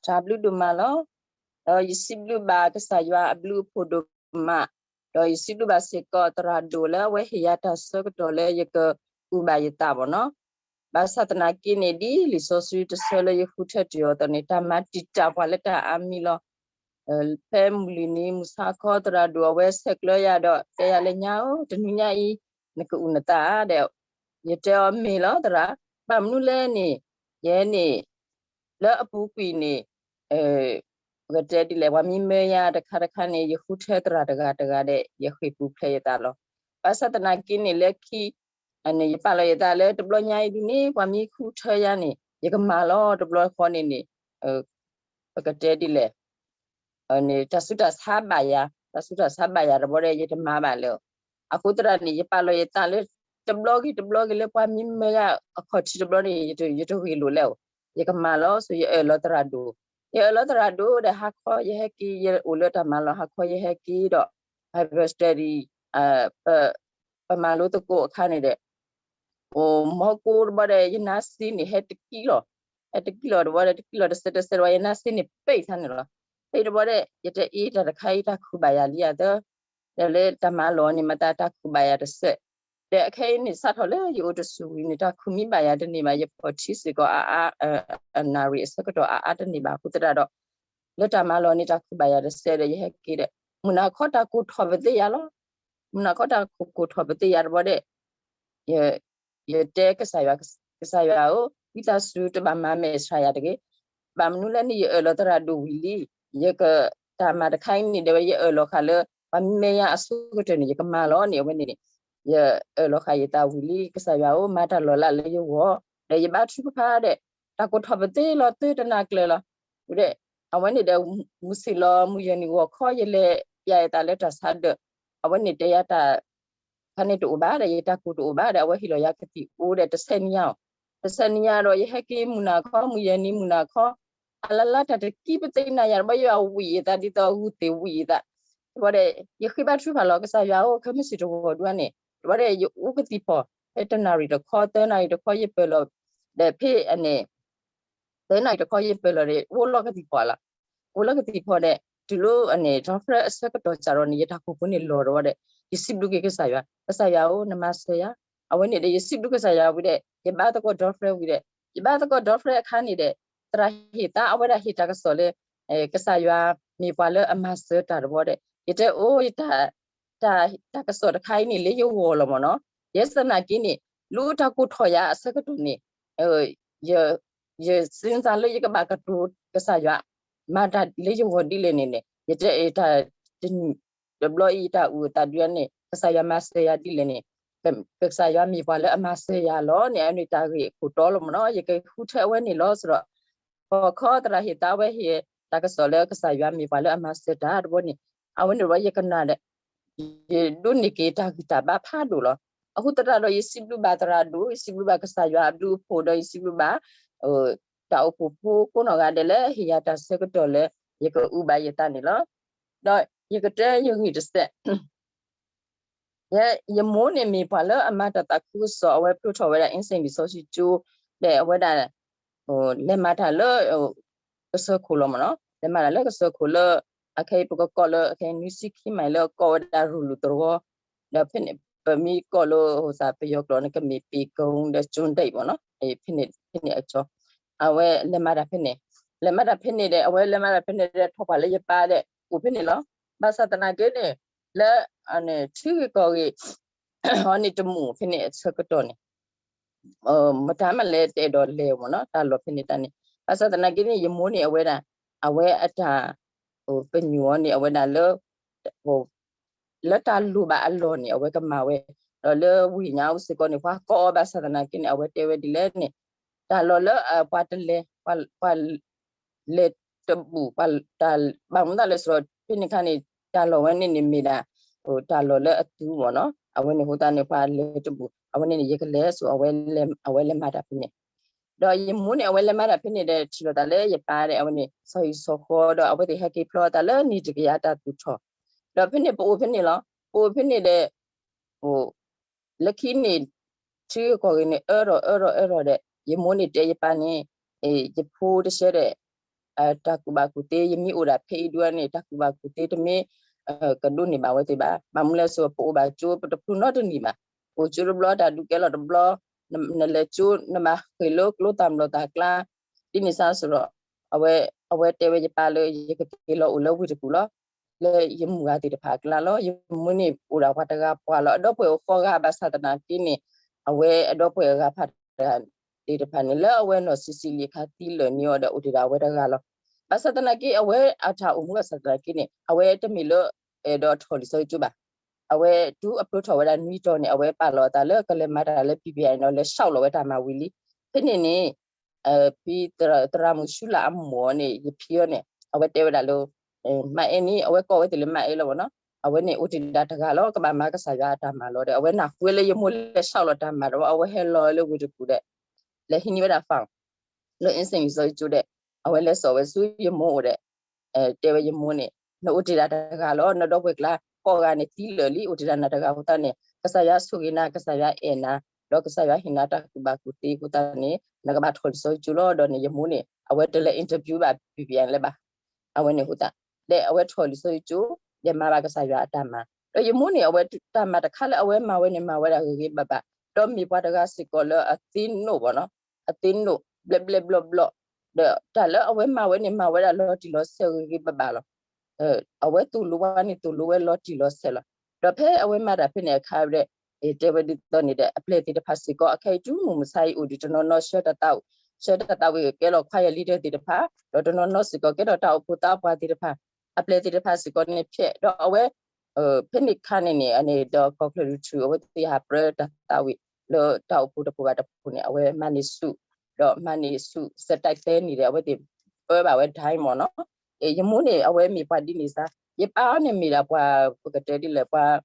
တၢ်ဘျုးဒိၣ်မးလီၤ. ဒီးယစံးဘျုးဘၣ်ကစၢ်ယွၤအဘျုးအဖှိၣ်ဒိၣ်မး, ဒီးယစံးဘျုးဘၣ်စ့ၢ်ကီးသရၣ်ဒိၣ်လၢအဝဲဟ့ၣ်ယၤတၢ်ဆၢကတီၢ်လၢယကကူးဘၣ်ယသးဘၣ်နီၤ. ဘၣ်ဆၣ်သနာ်က့န့ၣ် ဒ်လံာ်စီဆှံတဆၢလၢယဃုထၢတ့ၢ်အီၤအသိးန့ၣ် တၢ်မၤတံာ်တာ်ပှၤလၢတၢ်အါမံၤလီၤ. ဖဲမုၢ်လံၤနံၤမုၢ်ဆါခီသရၣ်ဒိၣ်အဝဲဆဲးကျၢယၤဒီး တဲယၤလၢညါဧၢ, တနံၤညါအံၤ နကအုၣ်နသးဧါဒီး ယတဲအီၤမ့ၢ်လီၤသရၣ်, ဘၣ်မနုၤလဲၣ်န့ၣ် ယဲန့ၣ် လၢအပူၤကွံာ်န့ၣ် ပကတဲဒ်လဲၣ် ပှၤမံမၢယၤတခါတခါန့ၣ် ယဃုထၢသရၣ်တဂၤတဂၤဒီး ယဃ့ၢ်ပူၤဖျဲးယသးလီၤ. ဘၣ်ဆၣ်သနာ်က့န့ၣ် လၢခံ ယပာ်လီၤယသးလၢတဘျီညါအံၤဒ်န့ၣ် ပှၤမံဃုထၢယၤန့ၣ် ယကမၤလီၤတဘျီဃီန့ၣ်န့ၣ် ပကတဲဒ်လဲၣ် တၢ်ဆူးတၢ်ဆါဘၣ်ယၤ, တၢ်ဆူးတၢ်ဆါဘၣ်ယၤတဘျီဒီး ယတမၤဘၣ်လၢၤ. အဃိသတးန့ၣ် ယပာ်လီၤယသးလၢ တဘျီဂ့ၤတဘျီဂ့ၤလၢပှၤမံမၢယၤအခီၣ်ထံးတဘျီန့ၣ် ယတဂ့ၤလိာ်လဲၣ်ဧိၤ, ယကမၤလီၤ. ဆိယအၢၣ်လီၤသရၣ်ဒိၣ်, ယအၢၣ်လီၤသရၣ်ဒိၣ်ဒီး ဟါခီယဟဲက့ၤ ယအိၣ်လၢတၢ်မၤလီၢ် ဟါခီယဟဲက့ၤဒီး Bible study ပမၤလိသကိးအခါန့ၣ်ဒီး အိၣ်မီကိတဘျီဒီး ယနါစ့န့ၣ် ဟဲတကံလီၤ, ဟဲတကံလီၤတဘျီဒီး တကံလီၤတစဲးတစဲးတဘျီ ယနါစ့န့ၣ် ပ့ၢ်သးန့ၣ်လီၤ. ပ့ၢ်တဘျီဒီး ယတဲအ့ တၢ်တခါအံၤတၢ်ခုၣ်ဘၣ်ယၤလံဧါသၢ, ဒီးလၢတၢ်မၤလီၢ်န့ၣ် မတၤတၢ်ခုၣ်ဘၣ်ယၤတစဲး, ဒီးအခဲအံၤန့ၣ် စးထီၣ်လၢယအိၣ်တဆူၣ်ဝံၤန့ၣ် တၢ်ခုၣ်မံဘၣ်ယၤတန့ၢ်ဘၣ်, ယဖီၣ်ထံစ့ၢ်ကီးအါအါ အနၣ်ရံၣ်အဆၢကတီၢ်အါအါတန့ၢ်ဘၣ်အဃိသတးဒီး လၢတၢ်မၤလီၢ်န့ၣ် တၢ်ခုၣ်ဘၣ်ယၤတစဲးဒီး ယဟဲက့ၤဒီး မုၢ်နၤခီတၢ်ကိၢ်ထီၣ်ပသ့ယၤလီၤ. မုၢ်နၤခီတၢ်ကိၢ်ထီၣ်ပသ့ယၤတဘျီဒီး ယတဲကစၢ်ယွၤ, ကစၢ်ယွၤဧၢ, ဝံသးစူၤတဘၣ်မၤမဲာ်ဆှးယၤတဂ့ၤ. ဘၣ်မနုၤလဲၣ်န့ၣ် ယအၢၣ်လီၤသရၣ်ဒိၣ်ဝံၤလံ. ယကတၢ်မၤတခါအံၤန့ၣ်ဒီး ယအၢၣ်လီၤဃာ်လၢ ပှၤမံမၢယၤအဆိကတၢၢ်န့ၣ် ယကမၤလီၤန့ၣ် အဝဲန့ၣ်န့ၣ် ယအၢၣ်လီၤဃာ်ယသးဝံၤလံ ကစၢ်ယွၤဧၢ မၤတၢ်လီၤလးလၢယဂီၢ်, ဒီးယဘါထုကဖၣ်ဒီး တၢ်ကိၢ်ထီၣ်ပသ့လီၤ သုတနၢ်ကျၢၤလီၤ. ဒီး အဝဲန့ၣ်ဒီး မုၢ်ဆ့ၣ်လီၤ မုၢ်ယဲၢ်နံၤဂီၤခီ ယလဲၤပျဲယသးလၢတၢ်ဆါဒၢး, အဝဲန့ၣ်တဲယၤတၢ် ခါန့ၣ်တအိၣ်ဘၣ်ဒီး ယတၢ်ကိၢ်တအိၣ်ဘၣ်ဒီး အဝဲဟ့ၣ်လီၤယၤကသံၣ်အိၣ်ဒီး တဆဲးနံၤညါအီၤ, တဆဲးနံၤညါဒီး ယဟဲက့ၤမုၢ်နၤခီ မုၢ်ယဲၢ်နံၤမုၢ်နၤခီ အလါလါတၢ်တကံပသ့နၤယၤတဘျီ ယဝံၣ်ယသးဒ်သိးဂုၢ်သ့ၣ်ဝံၣ်ယသး, တဘျီဒီး ယဃ့ဘါထုကဖၣ်လီၤ ကစၢ်ယွၤဧၢ ခဲမုၢ်ဆ့ၣ်တဂီၤဒုန့ၣ် တဘျီဒီး ယအိၣ်ကသံၣ်ဖီၣ် ဖဲတနၣ်ရံၣ်တခီ သၢနၣ်ရံၣ်တခီ ယပၢၢ်လီၤ ဒီးဖဲအန့ၣ် သၢနၣ်ရံၣ်တခီ ယပၢၢ်လီၤဒီး အိၣ်လီၤကသံၣ်ဖီၣ်လီၤ. အိၣ်လီၤကသံၣ်ဖီၣ်ဒီး တုၤလၢအန့ၣ် ဒီဖရဲအဆၢကတီၢ်စးထီၣ်န့ၣ် ယတၢ်ကိၢ်ဖိန့ၣ်လီၤဒီးဝဲဒီး ယစံးဘျုးက့ၤကစၢ်ယွၤ, ကစၢ်ယွၤဧၢ နမၤစၢၤယၤ, အဝဲန့ၣ်ဒီး ယစံးဘျုးကစၢ်ယွၤဝံၤဒီး ယဘါသကိးဒီဖရဲဝံၤဒီး ယဘါသကိးဒီဖရဲအခါန့ၣ်ဒီး သရၣ်ဟ့ၣ်သး အဝဲဒၣ်ဟ့ၣ်တၢ်ကစီၣ်လၢ ကစၢ်ယွၤမ့ၢ်ပှၤလၢအမၤစၢၤတၢ်တဘျီဒီး ယတဲအိၣ် တၢ်ကစီၣ်တခါအံၤန့ၣ် လၢယဂီၢ်လီၤမ့ၢ်နီၤ, ယဲစနာ်က့န့ၣ် လၢတၢ်ကိၢ်ထီၣ်ယၤအဆၢကတီၢ်န့ၣ် ယ ယစံးသးလၢယကဘၣ်ကတိၤကစၢ်ယွၤ မၤတၢ်လၢယဂီၢ်ဒ်လဲၣ်န့ၣ်န့ၣ် ယတဲတၢ်တနံၣ်တဘျီအံၤ တၢ်အုၣ်အသးဒုန့ၣ် ကစၢ်ယွၤမၤစၢၤယၤဒ်လဲၣ်န့ၣ် ကစၢ်ယွၤမ့ၢ်ပှၤလၢအမၤစၢၤယၤလီၤန့ၣ် အန့ၣ်တၢ်ဂ့ၢ်အခိၣ်တီလီၤမ့ၢ်နီၤ, ယကဃုထၢအဝဲန့ၣ်လီၤ. စးဒီး ဖီခီသရၣ်ဟ့ၣ်သးဝဲဟ့ၣ် တၢ်ကစီၣ်လၢကစၢ်ယွၤမ့ၢ်ပှၤလၢအမၤစၢၤတၢ်တဘျီန့ၣ် အဝဲန့ၣ်တဘျီယကနၣ်ဒီး ယဒိးန့ၢ်က့ၤတၢ်ဂံၢ်တၢ်ဘါဖးဒိၣ်လီၤ. အဃိသတးဒီး ယစံးဘျုးဘၣ်သရၣ်ဒိၣ်, ယစံးဘျုးဘၣ်ကစၢ်ယွၤအဘျုးအဖှိၣ်ဒီး ယစံးဘျုးဘၣ် တၢ်အိၣ်ဖှိၣ်ဖိကိးနီၢ်ဂၤဒဲးလၢ ဟ့ၣ်ယၤတၢ်ဆၢကတီၢ်လၢ ယကအုၣ်ဘၣ်ယသးန့ၣ်လီၤ. ဒီးယကတဲယဂ့ၢ်တစဲး ယ ယမိၢ်န့ၣ်မ့ၢ်ပှၤလၢအမၤတၢ်သးခုကစီၣ် အဝဲဖျိထီၣ်ဝဲဒၣ် အင်းစိန်လံာ်စီဆှံကၠိ ဒီးအဝဲဒၣ် လဲၤမၤတၢ်လၢ ကစၢၢ်ခိၣ်လီၤမ့ၢ်နီၤ, လဲၤမၤတၢ်လၢကစၢၢ်ခိၣ်လၢ အခဲအံၤပကကိးလၢ အခဲအံၤ နွံဆံခံမိုင် လၢအကိးဝဲဒၣ်ရူၤလူၤသဝီ, ဒီးဖဲန့ၣ် ပမ့ၢ်ကိးလၢ ဟိသး ပယီၤကျိာ်န့ၣ် ကမ့ၢ်ပ့ၤကိဒၣ် ကၠိဒၣ်မ့ၢ်နီၤ, ဖဲန့ၣ် ဖဲန့ၣ်အကၠီ အဝဲလဲၤမၤတၢ်ဖဲန့ၣ်, လဲၤမၤတၢ်ဖဲန့ၣ်ဒီး အဝဲလဲၤမၤတၢ်ဖဲန့ၣ်ဒီး ထီၣ်ပှၢ်လၢယပၢ်ဒီး အိၣ်ဖဲန့ၣ်လီၤ. ဘၣ်ဆၣ်သနာ်က့န့ၣ် လၢ ထံဂ့ၢ်ကီၢ်ဂ့ၢ် အီၤန့ၣ်တမုာ်ဖဲန့ၣ်အဆၢကတီၢ်န့ၣ် မတၤမးလဲၤတအဲၣ်ဒိးလဲၤမ့ၢ်နီၤ တၢ်လီၢ်ဖဲန့ၣ်တၢ်န့ၣ်, ဘၣ်ဆၣ်သနာ်က့န့ၣ် ယမိၢ်န့ၣ် အဝဲဒၣ် အဝဲအတၢ် ပညိၣ်အီၤန့ၣ် အဝဲဒၣ်လၢ လၢတၢ်လိၣ်ဘၣ်အလီၢ်န့ၣ် အဝဲကမၤဝဲ, ဒီးလၢဝ့ၢ်ညါအိၣ်စ့ၢ်ကီးန့ၣ် ပှၤကိးအီၤဘၣ်ဆၣ်သနာ်က့န့ၣ် အဝဲတဲဝဲဒ်လဲၣ်န့ၣ်, တၢ်လီၢ်လၢ ပှၤတလဲၤ ပှၤ လဲၤတဘူၣ် ပှၤတၢ်ဘၣ်မူသးလဲၤစရီ ဖဲန့ၣ်ခါန့ၣ် တၢ်လီၢ်ဝဲန့ၣ်န့ၣ်မ့ၢ်ဒၣ် တၢ်လီၢ်လၢအသူမ့ၢ်နီၤ, အဝဲန့ၣ်အဃိသတးန့ၣ် ပှၤလဲၤတဘူၣ် အဝဲန့ၣ်န့ၣ် ယကလဲၤဆိ အဝဲလဲၤမၤတၢ်ဖဲန့ၣ်, ဒီးယမိၢ်န့ၣ် အဝဲလဲၤမၤတၢ်ဖဲန့ၣ်ဒီး ထံၣ်လိာ်သးလၢယပၢ်ဒီး အဝဲန့ၣ် ဆီဟံၣ်ဆီဃီဒီး အဝဲသ့ၣ်ဟဲက့ၤဖျီသးလၢနံၣ်တကယၤတၢ်သူၣ်ထီၣ်, ဒီးဖဲန့ၣ် ပအိၣ်ဖဲန့ၣ်လီၤ. ပအိၣ်ဖဲန့ၣ်ဒီး လၢခံန့ၣ် ထံဂ့ၢ်ကီၢ်ဂ့ၢ်န့ၣ် အၢထီၣ်အၢထီၣ်အၢထီၣ်ဒီး ယမိၢ်န့ၣ်တဲယပၢ်န့ၣ် ယဖိတဆၢဒီး တၢ်ကူၣ်ဘၣ်ကူၣ်သ့ ယမ့ၢ်အိၣ်ဒၣ်ဖဲအံၤဒုန့ၣ် တၢ်ကူၣ်ဘၣ်ကူၣ်သ့တမ့ၢ် ကဒိးန့ၢ်ဘၣ်ဝဲသ့ၣ်ဘၣ်. ဘၣ်မနုၤလဲၣ်ဆိ ပအိၣ်ဘၣ်ကၠိ ပတဖျိနီတနံၤဘၣ်. အိၣ်ကၠိတဘျီ တၢ်ဒုးကဲလီၤတဘျီ, နလဲၤကၠိ နဘၣ်ဃ့ၢ်လၢကျိသၣ်မျိာ်သၣ်ကျါ, ဒ်န့ၣ်စ့ၢ်ကီးဒီး အဝဲတဲဝဲယပၢ်လၢယကက့ၤလီၤအိၣ်လၢဝ့ၢ်တကူၣ်လီၤ. လၢယမုၢ်ဂၤသ့ၣ်တဖၣ်အကျါလီၤ. ယမိၢ်န့ၣ်အိၣ်ဒၣ်ပှၤတဂၤပှၤလီၤ. အဒီပုၢ်ဝဲၢ်အိၣ်ဃိးဂၤ ဘၣ်ဆၣ်သနာ်က့န့ၣ် အဝဲအဒီပုၢ်ဝဲၢ်အဂၤဖးတဂၤသ့ၣ်တဖၣ်န့ၣ် လၢအဝဲနီၢ်ဆံးဆံးလံအခါသံလၢာ်န့ၢ်အီၤဒီး အိၣ်တ့ၢ်ဒၣ်အဝဲတဂၤလီၤ. ဘၣ်ဆၣ်သနာ်က့ အဝဲအတၢ်အိၣ်မူဘၣ်ဆၣ်သနာ်က့န့ၣ် အဝဲတမ့ၢ်လၢ အဲၣ်ဒိးထီၣ်လံာ်စီဆှံကၠိဘၣ်. အဝဲတုၤအဖျိထီၣ်ဝဲဒၣ်နွံတီၤန့ၣ် အဝဲပာ်လီၤအသးလၢကလဲၤမၤတၢ်လၢ ပံပံအၤ ဒီးလဲၤဆှၢလီၤဝဲတၢ်မၤဝံၤလံ. ဖဲန့ၣ်န့ၣ် ဖဲသရၣ်မုၣ်ဆူလၢအမိၢ်န့ၣ် ယဖံအီၤန့ၣ် အဝဲတဲဝဲဒၣ်လၢ မါအဲၣ်န့ၣ် အဝဲကိးဝဲသ့ၣ်လၢမါအဲၣ်လီၤမ့ၢ်နီၤ. အဝဲန့ၣ်အိၣ်တ့ၢ်ဒၣ်တဂၤလီၤ ကဘၣ်မၤကစၢ်ယွၤအတၢ်မၤလီၤဒီး အဝဲနၢ်ဟူဝဲလၢယမိၢ်လဲၤဆှၢလီၤတၢ်မၤဒီး အဝဲဟဲလီၤလၢဝ့ၢ်တကူၣ်ဒီး လဲၤဟံးန့ၢ်ဝဲဒၣ် form လၢ အ့စ့ၣ် လံာ်စီဆှံကၠိဒီး အဝဲလဲၤစိာ်ဝဲဆူယမိၢ်အိၣ်ဒီး တဲဝဲယမိၢ်န့ၣ် နအိၣ်တ့ၢ်ဒၣ်တဂၤလီၤ နဒီပုၢ်ဝဲၢ်ကျါ ဃိးဂၤန့ၣ်သံလၢာ်လံ အိၣ်တ့ၢ်ဒၣ်နၤတဂၤအဃိသတးန့ၣ် ကစၢ်ယွၤဆိၣ်ဂ့ၤနၤ ကစၢ်ယွၤအဲၣ်နၤ ဒီးကစၢ်ယွၤဟ့ၣ်နၤတၢ်ကူၣ်ဘၣ်ကူၣ်သ့အဃိသတးန့ၣ် နကဘၣ်ထီၣ်လံာ်စီဆှံကၠိလီၤ. ဒီးန့ၣ်ယမိၢ်န့ၣ် အဝဲတလဲၤ interview ဘၣ် ပံပံအၤ လၢၤဘၣ်. အဝဲန့ၣ်အဃိသတး ဒီးအဝဲထီၣ်လံာ်စီဆှံကၠိ ဒီးမၤဘၣ်ကစၢ်ယွၤအတၢ်မၤ ဒီးယမိၢ်န့ၣ် အဝဲတၢ်မၤတခါလၢအဝဲမၤဝဲန့ၣ် မၤဝဲဒၣ်ဂ့ၤဂ့ၤဘၣ်ဘၣ် ဒီးမ့ၢ်ပှၤတဂၤစ့ၢ်ကီးလၢအသ့ၣ်နီၣ်ဘၣ်နီၤ အသ့ၣ်နီၣ်ဘျဲးဘျဲးဘျီဘျီ ဒီးတၢ်လၢအဝဲမၤဝဲန့ၣ် မၤဝဲဒၣ်လီၤတံၢ်လီၤဆဲးဂ့ၤဂ့ၤဘၣ်ဘၣ်လီၤ. အဝဲသိၣ်လိဝဲန့ၣ် သိၣ်လိဝဲလီၤတံၢ်လီၤဆဲးလီၤ. ဒီးဖဲအဝဲမၤတၢ်ဖဲန့ၣ်အခါဒီး တဲဝဲဒ်သိးန့ၣ်ဒီး အပျဲၢ်သ့ၣ်တဖၣ်စ့ၢ်ကီး အခဲအံၤတုၤမုၢ်မဆါအံၤအိၣ်ဒံး တနီၤနီၤဆှၢတၢ်သး ဆှၢတၢ်သးဝံၣ်ကဲလီၤ choir leader သ့ၣ်တဖၣ် ဒီးတနီၤနီၤစ့ၢ်ကီးကဲထီၣ်တၢ်အိၣ်ဖှိၣ်သးပှၢ်သ့ၣ်တဖၣ် အပျဲၢ်သ့ၣ်တဖၣ်စ့ၢ်ကီးန့ၣ်ဖျဲး ဒီးအဝဲ ဖဲန့ၣ်ခါန့ၣ်န့ၣ် အန့ၣ်ဒီးကီၢ်ချၢၣ်ထူၣ် အဝဲသ့ၣ်ဟးပြၢတၢ်သးဝံၣ် လၢတၢ်အိၣ်ဖှိၣ်တပူၤဘၣ်တပူၤန့ၣ် အဝဲမၤန့ၢ်ဆူၣ် ဒီးမၤန့ၢ်ဆူၣ် စဲးတဲးသဲန့ၣ်ဒီး အဝဲသ့ၣ်ပၢဘၣ်ဝဲဒၣ်မ့ၢ်နီၤ. ယမိၢ်န့ၣ် အဝဲမ့ၢ်ပှၤဒ်န့ၣ်စ့ၢ် ယပၢ်အီၤန့ၣ်မ့ၢ်ဒၣ်ပှၤ ပကတဲဒ်လဲၣ် ပှၤ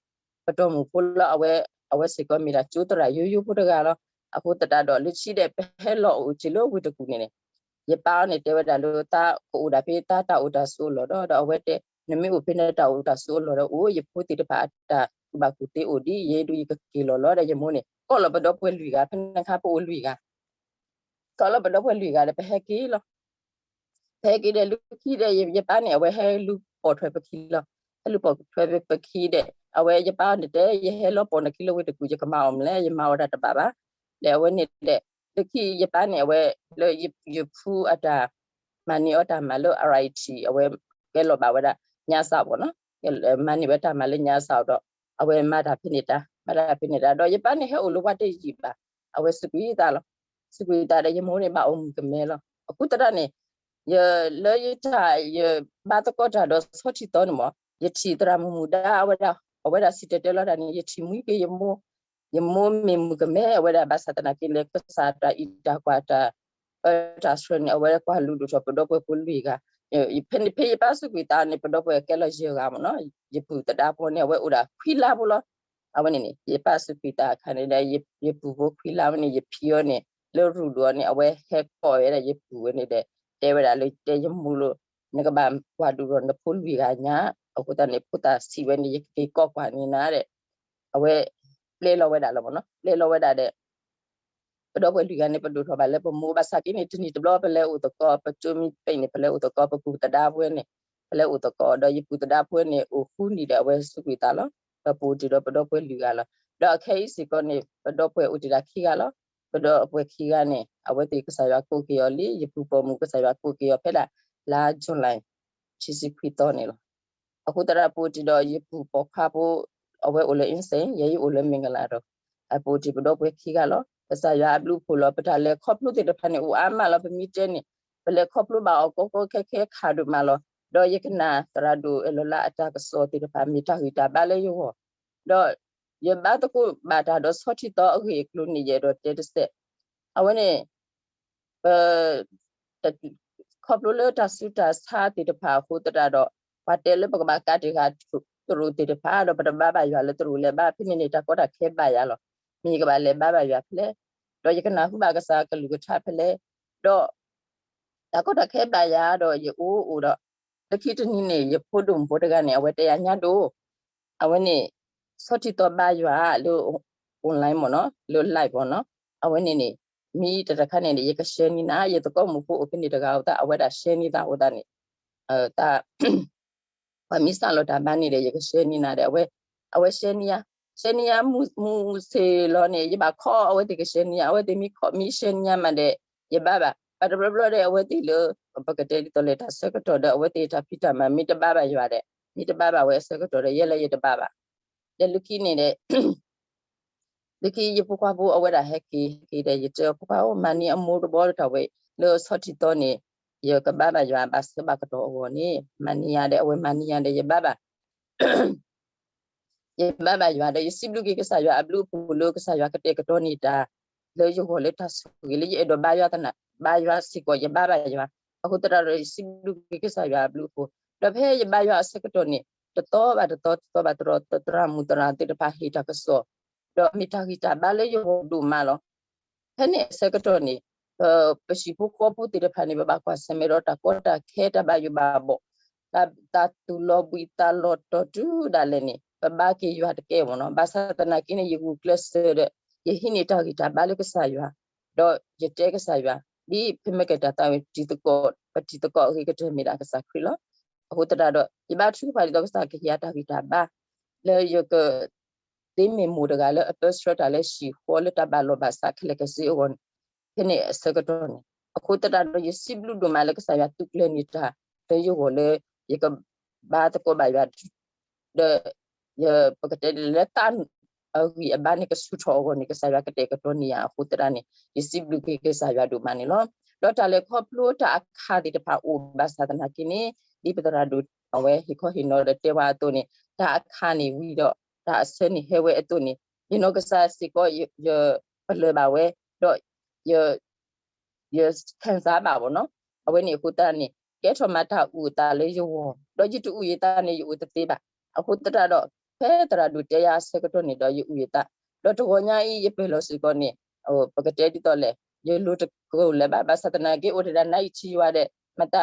ပတီၢ်မုၢ်ဖိလၢအဝဲ အဝဲစ့ၢ်ကီးမ့ၢ်ဒၣ်ကၠိသရၣ်ယိယိဖိတဂၤလီၤ. အဃိသတးဒီး လၢခံဒီး ပဟဲလီၤအိၣ်က့ၤလၢဝ့ၢ်တကူၣ်န့ၣ်န့ၣ် ယပၢ်အီၤန့ၣ်တဲဝဲဒၣ်လၢ သးကအိၣ်ဒၣ်ဖဲသးတၢ်အိၣ်တၢ်ဆိးအလီၢ်ဒီး ဒီးအဝဲတဲ နမ့ၢ်အိၣ်ဖဲန့ၣ်တၢ်အိၣ်တၢ်ဆိးအလီၢ်ဒီးအိၣ် ယဖိသ့ၣ်တဖၣ်အတၢ်ကူၣ်ဘၣ်ကူၣ်သ့အိၣ်ဒံး ယဲဒုးယကက့ၤလီၤလီၤဒီး ယမိၢ်န့ၣ် ကိးလီၤပဒီပုၢ်ဝဲၢ်လွံၢ်ဂၤ ဖဲန့ၣ်အခါပအိၣ်လွံၢ်ဂၤ ကိးလီၤပဒီပုၢ်ဝဲၢ်လွံၢ်ဂၤဒီး ပဟဲက့ၤလီၤ. ပဟဲက့ၤဒီး လၢခံဒီး ယပၢ်န့ၣ် အဝဲဟဲလူၤပိာ်ထွဲပခံလီၤ. ဟဲလူၤပိာ်ထွဲပခံဒီး အဝဲယပၢ်န့ၣ်တဲ ယဟဲလီၤပိာ်နခံလၢဝ့ၢ်တကူၣ် ယကမၤအီၤမလဲၣ် ယမၤအီၤတၢ်တဘၣ်ဘၣ်. ဒီးအဝဲန့ၣ်ဒီး လၢခံယပၢ်န့ၣ် အဝဲ လၢယဖုအတၢ် မၤန့ၢ်အီၤတၢ်မၤလၢ R I T အဝဲကဲလီၤဘၣ်ဝဲဒၣ် ညါစးဘၣ်နီၤ မၤန့ၢ်ဝဲတၢ်မၤလၢညါစးဒီး အဝဲမၤတၢ်ဖဲန့ၣ်တၢ် မၤတၢ်ဖဲန့ၣ်တၢ် ဒီးယပၢ်န့ၣ်ဟဲအိၣ်လၢဝါတယံာ်ဘၣ် အဝဲစူးကွံာ်သးလီၤ. စူးကွံာ်သးဒီးယမိၢ်န့ၣ်ဘၣ်အိၣ်မုၣ်ကမဲလီၤ. အဃိသတးန့ၣ် ယ လၢယတၢ် ယဘါသကိးတၢ်ဒီးဆီထံသီန့ၣ်မး ယထံၣ်သရၣ်မုၣ်မုၣ်ဒါ အဝဲဒၣ် အဝဲဒၣ်စံၣ်တဲၤတဲလီၤတၢ်န့ၣ် ယထံၣ်မှံက့ၤယမိၢ် ယမိၢ်မ့ၢ်မုၣ်ကမဲ အဝဲဒၣ်ဘၣ်ဆၣ်သနာ်က့လၢ ကစၢ်တၢ်အံးတၢ်ကွၢ်တၢ် အၢတၢ်ဆှၢန့ၣ် အဝဲကွၢ်လူၤဒိၣ်ထီၣ်ပဒီပုၢ်ဝဲၢ်ဖိလွံၢ်ဂၤ ဖဲဖဲယပၢ်စူးကွံာ်သးန့ၣ် ပဒီပုၢ်ဝဲၢ်ကဲလီၤယဲၢ်ဂၤမ့ၢ်နီၤ ယပုၢ်သဒါဖိန့ၣ် အဝဲအိၣ်ဒၣ်ခွံလါဖိလီၤ. အဝဲန့ၣ်န့ၣ် ယပၢ်စူးကွံာ်သးအခါန့ၣ်ဒီး ယပုၢ်ဖိခွံလါဝဲန့ၣ် ယဖံအီၤန့ၣ် လၢရူၢ်ဒိၣ်အီၤန့ၣ် အဝဲဟဲကိးဝဲဒၣ်ယပုၢ်ဝဲန့ၣ်ဒီး တဲဝဲဒၣ်လၢတဲယမိၢ်လၢ နကဘၣ်ကွၢ်ဒိၣ်ထီၣ်နဖိလွံၢ်ဂၤညါ အဃိသတးန့ၣ် ဖိသၣ်ဆံးဝဲန့ၣ် ယကက့ၤကိးကွၢ်န့ၢ်နၤဒီး အဝဲ ပျဲလီၤဝဲဒၣ်လီၤမ့ၢ်နီၤ ပျဲလီၤဝဲဒၣ်ဒီး ပဒီပုၢ်ဝဲၢ်လွံၢ်ဂၤန့ၣ် ပဒိၣ်ထီၣ်ဘၣ်လၢပမိၢ် ဘၣ်ဆၣ်က့န့ၣ် တနံၣ်တဘျီပလဲၤအိၣ်သကိး ပကၠိမံပ့ၣ်န့ၣ် ပလဲၤအိၣ်သကိး ပပုၢ်သဒါဖိန့ၣ် ပလဲၤအိၣ်သကိး ဒီးယပုၢ်သဒါဖိန့ၣ် အိၣ်ဃူနံၣ်ဒီးအဝဲစူးကွံာ်သးလီၤ. ဒီးပအိၣ်တ့ၢ်ဒီးပဒီပုၢ်ဝဲၢ်လွံၢ်ဂၤလီၤ. ဒီးအခဲအံၤစ့ၢ်ကီးန့ၣ် ပဒီပုၢ်ဝဲၢ်အိၣ်တ့ၢ်ဒၣ်ခံဂၤလီၤ. ပဒီပုၢ်ဝဲၢ်ခံဂၤန့ၣ် အဝဲသ့ၣ်ကစၢ်ယွၤကိးက့ၤအီၤလံ ယပုၢ်ပိာ်မုၣ်ကစၢ်ယွၤကိးက့ၤအီၤဖဲဒၣ် လါ July ခံဆံခွံသီန့ၣ်လီၤ. အဃိသတးဒီးပအိၣ်တ့ၢ်ဒီးယပုၢ်ပိာ်ခွါဖိ အဝဲအိၣ်လၢ Insein ယဲယအိၣ်လၢ Mingala ဒီး အပအိၣ်တ့ၢ်ပဒီပုၢ်ဝဲၢ်ခံဂၤလီၤ. ကစၢ်ယွၤအဘျုးအဖှိၣ်လီၤ. ပတၢ်လဲၤခီဖျိသ့ၣ်တဖၣ်န့ၣ် အိၣ်အါမးလီၤ. ပမ့ၢ်တဲန့ၣ် ပလဲၤခီဖျိဘၣ်အီၤကီကီခဲခဲခးဒိၣ်မးလီၤ. ဒီးယကနၣ်သရၣ်ဒိၣ်အဲၣ်လီၤလါအတၢ်ကစီၣ်သ့ၣ်တဖၣ် မ့ၢ်တၢ်ဂံၢ်တၢ်ဘါလၢယဂီၢ်, ဒီးယဘါသကိးဘၣ်တၢ်ဒီးဆီထံသီအဂ့ၢ်အကျိၤန့ၣ် ယအဲၣ်ဒိးတဲတစဲး. အဝဲန့ၣ် ပ ခီဖျိလၢတၢ်ဆူးတၢ်ဆါသ့ၣ်တဖၣ်အဃိသတးဒီး ပှၤတဲလၢပကဘၣ်ကးတ့ၢ်ဃာ်သရိာ်သ့ၣ်တဖၣ် ဒီးပတဘါဘၣ်ယွၤလၢသရိာ်လဲၤဘါ ဖဲန့ၣ်န့ၣ် တၢ်ကီတၢ်ခဲဘၣ်ယၤလီၤ. မ့ၢ်ယကဘၣ်လဲၤဘါဘၣ်ယွၤဖဲလဲၣ်, ဒီးယကနၢ်ဟူဘၣ်ကစၢ်ကလုၢ်ကထါဖဲလဲၣ်, ဒီး တၢ်ကီတၢ်ခဲဘၣ်ယၤဒီးယအိၣ်အိၣ်ဒီး လၢခံတနံၤန့ၣ် ယဖိဒိၣ်မုၣ်ဖိတဂၤန့ၣ် အဝဲတဲယၤညါဒိၣ် အဝဲန့ၣ် ဆီထံသီဘါယွၤလၢ online မ့ၢ်နီၤ လၢ live မ့ၢ်နီၤ အဝဲန့ၣ်န့ၣ် မ့ၢ်တၢ်တခါန့ၣ်ဒီး ယကရှဲန့ၢ်နၤ, ယသကိးမုၣ်ဖိအိၣ်ဖဲန့ၣ်တဂၤအိၣ်သး အဝဲဒၣ်ရှဲန့ၢ်သးအိၣ်သးန့ၣ်, တၢ် ပှၤမ့ၢ်စးလီၤတၢ်ဘါန့ၣ်ဒီး ယကရှဲန့ၢ်နၤဒီး အဝဲ, အဝဲရှဲန့ၢ်ယၤ, ရှဲန့ၢ်ယၤ မုၢ်ဆ့ၣ်လီၤန့ၣ် ယဘၣ်ခိးအဝဲသ့ၣ်ကရှဲန့ၢ်ယၤ, အဝဲသ့ၣ်မ့ၢ်ခိးမ့ၢ်ရှဲန့ၢ်ယၤမးဒီး ယဘါဘၣ်, ဘၣ်တဘျီဘျီဒီး အဝဲသ့ၣ်လၢ ပကတဲဒ်သိးလဲၣ်တၢ်ဆၢကတီၢ်ဒီး အဝဲသ့ၣ်တၢ်ဖံးတၢ်မၤ မ့ၢ်တဘါဘၣ်ယွၤဒီး မ့ၢ်တဘါဘၣ်ဝဲအဆၢကတီၢ်ဒီး ယဲလၢယတဘါဘၣ်, ဒီးလၢခံန့ၣ်ဒီး လၢခံယဖိခွါဖိအဝဲဒၣ်ဟဲက့ၤ ဟဲက့ၤဒီး ယတဲအဖိခွါဧၢ မၤန့ၢ်အမိၢ်တဘျီတၢ်ဝဲ လၢဆီထံသီန့ၣ် ယကဘါဘၣ်ယွၤဘၣ်ဆၢဘၣ်ကတီၢ်အဂီၢ်န့ၣ် မၤန့ၢ်ယၤဒီး အဝဲမၤန့ၢ်ယၤဒီး ယဘါဘၣ် ယဘါဘၣ်ယွၤဒီး ယစံးဘျုးက့ၤကစၢ်ယွၤအဘျုးအဖှိၣ်လၢကစၢ်ယွၤကတဲာ်ကတီၤန့ၢ်တၢ် လၢယဂီၢ်လၢတၢ်ဆိၣ်ဂ့ၤလၢယအဲၣ်ဒိးဘါယွၤသနာ် ဘါယွၤစ့ၢ်ကီး ယဘါဘၣ်ယွၤ, အဃိသတးဒီး ယစံးဘျုးက့ၤကစၢ်ယွၤအဘျုးအဖှိၣ်, ဒီးဖဲယဘါယွၤအဆၢကတီၢ်န့ၣ် တသီဘၣ်တသီ တသီဘၣ်တသီ သရၣ်မုၣ်သရၣ်သ့ၣ်တဖၣ်ဟ့ၣ်တၢ်ကစီၣ်, ဒီးမ့ၢ်တၢ်ဂံၢ်တၢ်ဘါလၢယဂီၢ်ဒိၣ်မးလီၤ. ဖဲန့ၣ်အဆၢကတီၢ်န့ၣ် ပဟံၣ်ဖိဃီဖိသ့ၣ်တဖၣ်န့ၣ် ပဘၣ်ကွၢ်ဆၢၣ်မဲာ်ဒီးတၢ်ကီတၢ်ခဲ တၢ်ဘၣ်ယိၣ်ဘၣ်ဘီၣ်, တၢ်သူၣ်လီၤဘှံးသးလီၤတီၤတုၤဒၣ်လဲာ်န့ၣ် ပဘါက့ၤယွၤတကဲမ့ၢ်နီၤ, ဘၣ်ဆၣ်သနာ်က့န့ၣ် ယဂုာ်ကျဲးစၢးဒီး ယဟံးန့ၢ်တၢ်ဂံၢ်တၢ်ဘါလၢကစၢ်ယွၤ, ဒီးယတဲကစၢ်ယွၤ ဒ်ဖဲမ့ၢ်ကဲတၢ်သးဝံၣ်တံၤသကိး ပတံၤသကိးအဂ့ၤကတၢၢ်မ့ၢ်ဒၣ်ကစၢ်ခရံာ်လီၤ. အဃိသတးဒီး ယဘါထုကဖၣ်ဒ်သိးကစၢ်ကဟ့ၣ်ယၤတၢ်ဂံၢ်တၢ်ဘါ လၢယက သ့မ့ၢ်မိၢ်တဂၤလၢအပၢဆှၢတၢ်လၢဟံၣ်ဃီလၢတၢ်ဘၣ်လိာ်ဘၣ်စးခဲလၢာ်ခဲဆ့အဂီၢ်န့ၣ်, ဖဲန့ၣ်အဆၢကတီၢ်န့ၣ်, အဃိသတးဒီး ယစံးဘျုးဒိၣ်မးလၢကစၢ်ယွၤသူကျဲၤန့ၢ်တၢ် လၢယဂီၢ်လၢ ယကဘါသကိးဘၣ်ယွၤ ဒီး ပကတဲဒ်လဲၣ် လၢသးအဂံၢ်အဘါန့ၣ် ကဆူၣ်ထီၣ်အဂီၢ်န့ၣ် ကစၢ်ယွၤကတဲာ်ကတီၤန့ၢ်ယၤအဃိသတးန့ၣ် ယစံးဘျုးက့ၤကစၢ်ယွၤဒိၣ်မးန့ၣ်လီၤ. ဒီးတၢ်လဲၤခီဖျိတၢ်အခးသ့ၣ်တဖၣ်အိၣ်ဘၣ်ဆၣ်သနာ်က့န့ၣ် ဒ်ပသရၣ်ဒိၣ်အဝဲဟ့ၣ်ခီဟ့ၣ်နီၤဒီးတဲဝဲအသိးန့ၣ် တၢ်အခးန့ၣ်ဝံၤဒီး တၢ်အဆၢန့ၣ်ဟဲဝဲအသိးန့ၣ် ယနီၢ်ကစၢ်စ့ၢ်ကီး ယပလၢၢ်ဘၣ်ဝဲ ဒီး ယ ယခံစားဘၣ်ဘၣ်နီၤ, အဝဲန့ၣ်အဃိသတးန့ၣ် ကဲထီၣ်မးတၢ်အုၣ်အသးလၢယဂီၢ်, ဒီးယတအုၣ်ယသးန့ၣ် ယအိၣ်တသ့ဘၣ်. အဃိသတးဒီး ဖဲသရၣ်ဒိၣ်တဲယၤအဆၢကတီၢ်န့ၣ်ဒီး ယအုၣ်ယသး, ဒီးတဂီၤညါအံၤ ယပၢၢ်လီၤစ့ၢ်ကီးန့ၣ် ပကတဲဒ်သိးလဲၣ် ယလိၤတကလၢၤဘၣ်, ဘၣ်ဆၣ်သနာ်က့ အိၣ်တဒၣ်နါအံၤထံယွၤဒီး မတၤ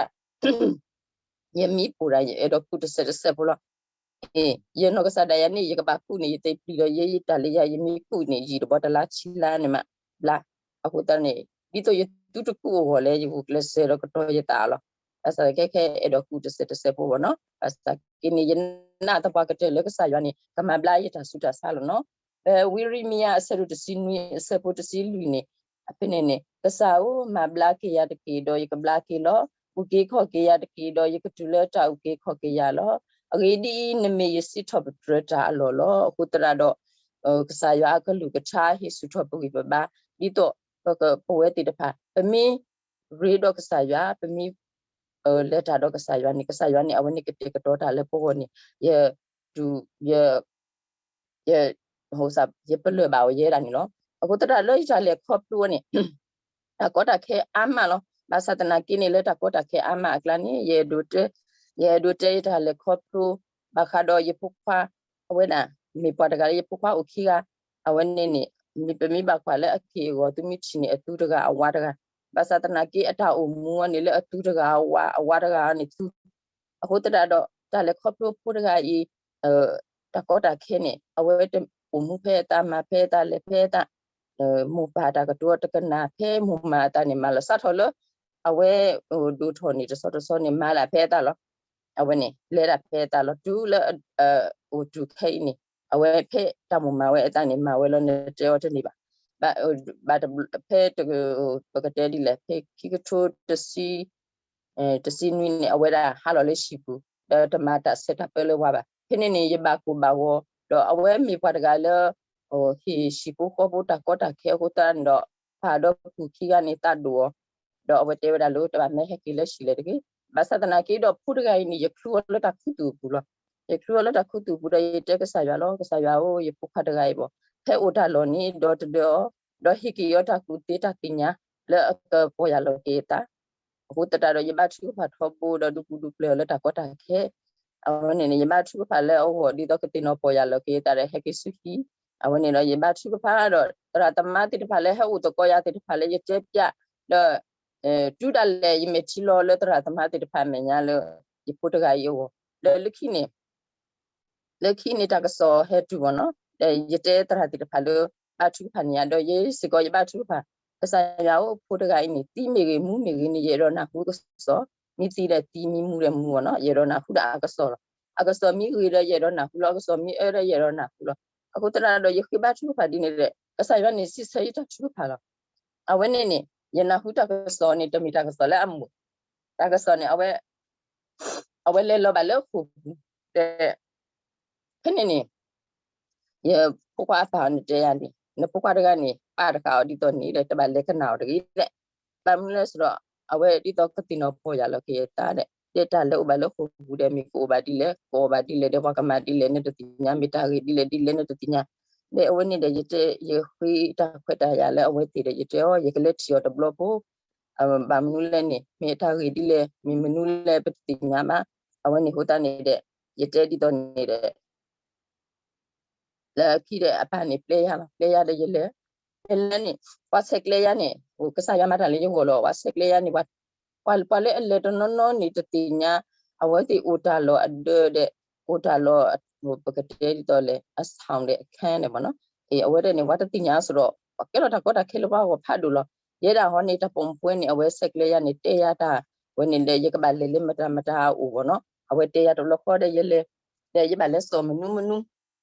ယမ့ၢ်ပိာ်ဒၣ် ယအဲၣ်ဒိးကူၣ်တစဲးတစဲးဖိလီၤ. ယနီၢ်ကစၢ်ဒၣ်ယၤန့ၣ် ယကဘၣ်ကူၣ်န့ၣ် ယသ့ပျံၤဒီး ယတၢ်လၢယၤ ယမ့ၢ်ကူၣ်န့ၣ် ယံာ်တဘျီတလါဆံလါန့ၣ်မး ဘျါ. အဃိသတးန့ၣ် ဒ်သိးယသုတကူၣ်အဂီၢ်လၢ ယဂုာ်ကျဲးစၢးဒီးကတီၤယသးလီၤ. ဘၣ်ဆၣ်ခဲခဲအဲၣ်ဒိးကူၣ်တစဲးတစဲးဖိဘၣ်နီၤ, ဘၣ်ဆၣ်က့န့ၣ် ယနာ်သပှၢ်ကတၢၢ်လၢကစၢ်ယွၤန့ၣ် ကမၤဘျါယတၢ်ဆူးတၢ်ဆါလီၤနီၤ. ဖဲဝံရမံယၤအဆၢဒိၣ်တဆံနွံ အဆၢဖိတဆံလွံၢ်န့ၣ် အဖဲန့ၣ်န့ၣ် ကစၢ်ဧၢ, မၤဘျါက့ၤယၤတက့ၢ်ဒီး ယကဘျါက့ၤလီၤ. အုၣ်က့ၤခီၣ်က့ၤယၤတက့ၢ်ဒီး ယကတုၤလၢတၢ်အုၣ်က့ၤခီၣ်က့ၤယၤလီၤ. အဂ့ၢ်ဒ်အံၤ, နမ့ၢ်ယစံးထီၣ်ပတြၢၤတၢ်အလီၢ်လီၤ. အဃိသတးဒီး ကစၢ်ယွၤအကလုၢ်ကထါဟ့ၣ်ဆူၣ်ထီၣ်ပဂံၢ်ပဘါ ဒ်သိး ပဝဲသ့ၣ်တဖၣ် ပမ့ၢ်ရ့ဒီးကစၢ်ယွၤ, ပမ့ၢ် လဲၤတၢ်ဒီးကစၢ်ယွၤန့ၣ် ကစၢ်ယွၤန့ၣ် အဝဲန့ၣ်ကတဲာ်ကတီၤတၢ်လၢပဂီၢ်န့ၣ် ယ ယ ယပလၢၢ်ဘၣ်အီၤယဲဒၣ်န့ၣ်လီၤ. အဃိသတးလၢယတၢ်လဲၤခီဖျိန့ၣ် တၢ်ကီတၢ်ခဲအါမးလီၤ. ဘၣ်ဆၣ်သနာ်က့န့ၣ် လၢတၢ်ကီတၢ်ခဲအါမးအကျါန့ၣ် ယအဲၣ်ဒိးတဲ ယအဲၣ်ဒိးတဲယတၢ်လဲၤခီဖျိ ဘၣ်ဃးဒီးယဖိခွါ အဝဲဒၣ် မ့ၢ်ပှၤတဂၤလၢယဖိခွါအိၣ်ခံဂၤ အဝဲန့ၣ်န့ၣ် မ့ၢ်ပမ့ၢ်ဘၣ်ကွၢ်လၢအက့ၢ်အဂီၤ သုမ့ၢ်ထံၣ်န့ၣ် အသူတဂၤအဝါတဂၤ, ဘၣ်ဆၣ်သနာ်က့ အတၢ်အိၣ်မူအီၤန့ၣ် လၢအသူတဂၤအဝါ အဝါတဂၤအီၤန့ၣ်သူ အဃိသတးဒီး တၢ်လဲၤခီဖျိဖိတဂၤအံၤ တၢ်ကီတၢ်ခဲန့ၣ် အဝဲတအိၣ်မူဖဲအသး မၤဖဲအသး လဲၤဖဲအသး မိၢ်ပၢ်တၢ်ကတိၤတကနၣ် ဖဲမိၢ်မၤအသးန့ၣ် မၤလီၤစးထီၣ်လၢ အဝဲဒိၣ်ထီၣ်န့ၣ် တဆီတဆီန့ၣ် မၤဒၣ်ဖဲအသးလီၤ. အဝဲန့ၣ် လဲၤဒၣ်ဖဲအသးလီၤ. တုၤလၢ အိၣ်တုၤခဲအံၤန့ၣ် အဝဲဖဲတၢ်မိၢ်မၤဝဲအသးန့ၣ် မၤဝဲလီၤ နတဲအီၤတန့ၢ်ဘၣ်. ဘၣ် ဖဲ ပကတဲဒ်လဲၣ် ဖဲခံကထိတဆံ တဆံနွံန့ၣ် အဝဲဒၣ်ဟးလီၤလၢဟံၣ်ပူၤ ဒီးတမၤတၢ်ဆဲးတၢ်ပၢလၢပှၤဘၣ်. ဖဲန့ၣ်န့ၣ် ယဘၣ်ကိၢ်ဘၣ်ဂီၤ ဒီးအဝဲမ့ၢ်ပှၤတဂၤလၢ ဟ့ၣ်ဟံၣ်ဖိဃီဖိတၢ်ကီတၢ်ခဲအဃိသတးန့ၣ်ဒီး ပၢ်ဒီးပုၢ်ခံဂၤန့ၣ်သးဒိၣ်အီၤ ဒီးအဝဲတဲဝဲဒၣ်လၢ တဘၣ်မ့ၢ်ဟဲက့ၤလၢဟံၣ်လဲၣ်တဂ့ၤ. ဘၣ်ဆၣ်သနာ်က့ဒီး ဖိတဂၤအံၤန့ၣ် ယချုးအီၤလၢတၢ်ခူသူၣ်အပူၤလီၤ. ယချုးအီၤလၢတၢ်ခူသူၣ်အပူၤဒီး ယတဲကစၢ်ယွၤလီၤ. ကစၢ်ယွၤဧၢ, ယဖိခွါတဂၤအံၤဘၣ် ဖဲအိၣ်တၢ်လီၢ်န့ၣ် ဒီတဒၢအီၤ ဒီးဟ့ၣ်က့ၤအီၤတၢ်ကူၣ်သ့တၢ်သ့ၣ်ညါ လၢအကပီၢ်ယၢ်လီၤက့ၤအသး အဃိသတးဒီး ယဘါထုကဖၣ်ထီဘိဒီး ဒုးပူၤဒုးပျဲၤအီၤလၢတၢ်ကီတၢ်ခဲ အဝဲန့ၣ်န့ၣ် ယဘါထုကဖၣ်လၢအဂီၢ် ဒ်သိးကသ့ၣ်နီၣ်ပီၢ်ယၢ်လီၤက့ၤအသးဒီး ဟဲက့ၤဆူဟံၣ် အဝဲန့ၣ်ဒီး ယဘါထုကဖၣ်ဒီး သရၣ်သမါသ့ၣ်တဖၣ်လၢဟဲအိၣ်သကိးယၤသ့ၣ်တဖၣ်လၢယတဲပျး ဒီး တုၤဒၣ်လဲာ် ယမဲာ်ထံလီၤလၢသရၣ်သမါသ့ၣ်တဖၣ်အမဲာ်ညါလၢ ယဖိတဂၤအံၤအဂီၢ် ဒီးလၢခံန့ၣ် လၢခံန့ၣ်တၢ်ကစီၣ်ဟဲတုၤဘၣ်နီၤ ဒီးယတဲသရၣ်သ့ၣ်တဖၣ်လၢ ဘါထုကဖၣ်န့ၣ်ယၤ ဒီးယဲစ့ၢ်ကီးယဘါထုကဖၣ် ကစၢ်ယွၤအိၣ်ဖိတဂၤအံၤန့ၣ် သံမ့ၢ်ဂ့ၤ မူမ့ၢ်ဂ့ၤန့ၣ် ယအဲၣ်ဒိးနၢ်ဟူကစီၣ်, မ့ၢ်သံဒီးသံ မ့ၢ်မူဒီးမူနီၤ, ယအဲၣ်ဒိးနၢ်ဟူဒီးအကစီၣ်လီၤ. အကစီၣ်မ့ၢ်ဂ့ၤဒီးယအဲၣ်ဒိးနၢ်ဟူလီၤ, အကစီၣ်မ့ၢ်အၢဒီးယအဲၣ်ဒိးနၢ်ဟူလီၤ. အဃိသတးဒီး ယဃ့ဘါထုကဖၣ်ဒ်န့ၣ်ဒီး ကစၢ်ယွၤန့ၣ် စံးဆၢယတၢ်ထုကဖၣ်လီၤ. အဝဲန့ၣ်န့ၣ် ယနၢ်ဟူတၢ်ကစီၣ်န့ၣ် တမ့ၢ်တၢ်ကစီၣ်လၢအမိၢ်, တၢ်ကစီၣ်န့ၣ် အဝဲ အဝဲလဲၤလီၤဘၣ်လၢဃိာ်ပူၤ, ဒီး ဖဲန့ၣ်န့ၣ် ယဖိခွါအပၢ်အီၤန့ၣ်တဲယၤန့ၣ် နဖိခွါတဂၤန့ၣ် ပၢ်တဃာ်အီၤဒ်သိးန့ၣ်ဒီး တဘၣ်လဲၤကနၣ်အီၤတဂ့ၤဒီး, ဘၣ်မနုၤလဲၣ်ဆိုတော့ အဝဲဒ်သိးကသ့ၣ်နီၣ်ပီၢ်ယၤလီၤက့ၤယသးဒီး ဒီးတၢ်လၢအိၣ်ဘၣ်လၢဃိာ်ပူၤဒီး မ့ၢ်ကအိၣ်ဘၣ်ဒ်လဲၣ် ကအီၣ်ဘၣ်ဒ်လဲၣ်ဒီး ပှၤကမၤဒ်လဲၣ် နတသ့ၣ်ညါ, မ့ၢ်တၢ်ဂ့ၢ်ဒ်လဲၣ်ဒ်လဲၣ် နတသ့ၣ်ညါ. ဒီးအဝဲန့ၣ်ဒီး ယတဲ ယဃ့တၢ်ခွဲးတၢ်ယာ်လၢအဝဲသ့ၣ်ဒီး ယတဲအီၤ ယကလဲၤထံၣ်အီၤတဘျီဖိ ဘၣ်မနုၤလဲၣ်န့ၣ် မ့ၢ်တၢ်ဂ့ၢ်ဒ်လဲၣ် မ့ၢ်မနုၤလဲၣ် ပတသ့ၣ်ညါဘၣ်. အဝဲန့ၣ်အဃိသတးန့ၣ်ဒီး ယတဲဒ်သိးန့ၣ်ဒီး လၢခံဒီးအပၢ်န့ၣ်ပျဲယၤလီၤ, ပျဲယၤဒီးယလဲၤ, ယလဲၤန့ၣ် ပှၤဆဲးကျဲယၤန့ၣ် ကစၢ်ယွၤမၤတၢ်လၢယဂီၢ်လီၤ, ပှၤဆဲးကျဲယၤန့ၣ် ပှၤလၢအလဲၤတနီၤနီၤန့ၣ် တသ့ၣ်ညါ, အဝဲသ့ၣ်အိၣ်တၢ်လီၢ်အဒၢးဒီး အိၣ်တၢ်လီၢ် ပကတဲဒ်သိးလဲၣ် အဆောင်ဒီးအခန်းန့ၣ်မ့ၢ်နီၤ, အဝဲဒၣ်န့ၣ် ပှၤတသ့ၣ်ညါစ့ၢ်ကီး ပှၤကဲလီၤတၢ်ကီတၢ်ခဲလၢပှၤဂီၢ်ဖးဒိၣ်လီၤ. ယဲဒၣ်ဟီန့ၣ် တၢ်ပိာ်မုၣ်ဖိန့ၣ် အဝဲဆဲးကျဲယၤန့ၣ် တဲယၤတၢ်ဝဲန့ၣ်ဒီး ယကဘၣ်လဲၤလၢမတၤမတၤအအိၣ်မ့ၢ်နီၤ, အဝဲတဲယၤတဘျီဃီဒီးယလဲၤ, ဒီးယဘၣ်လဲၤစိာ်မနုၤမနုၤ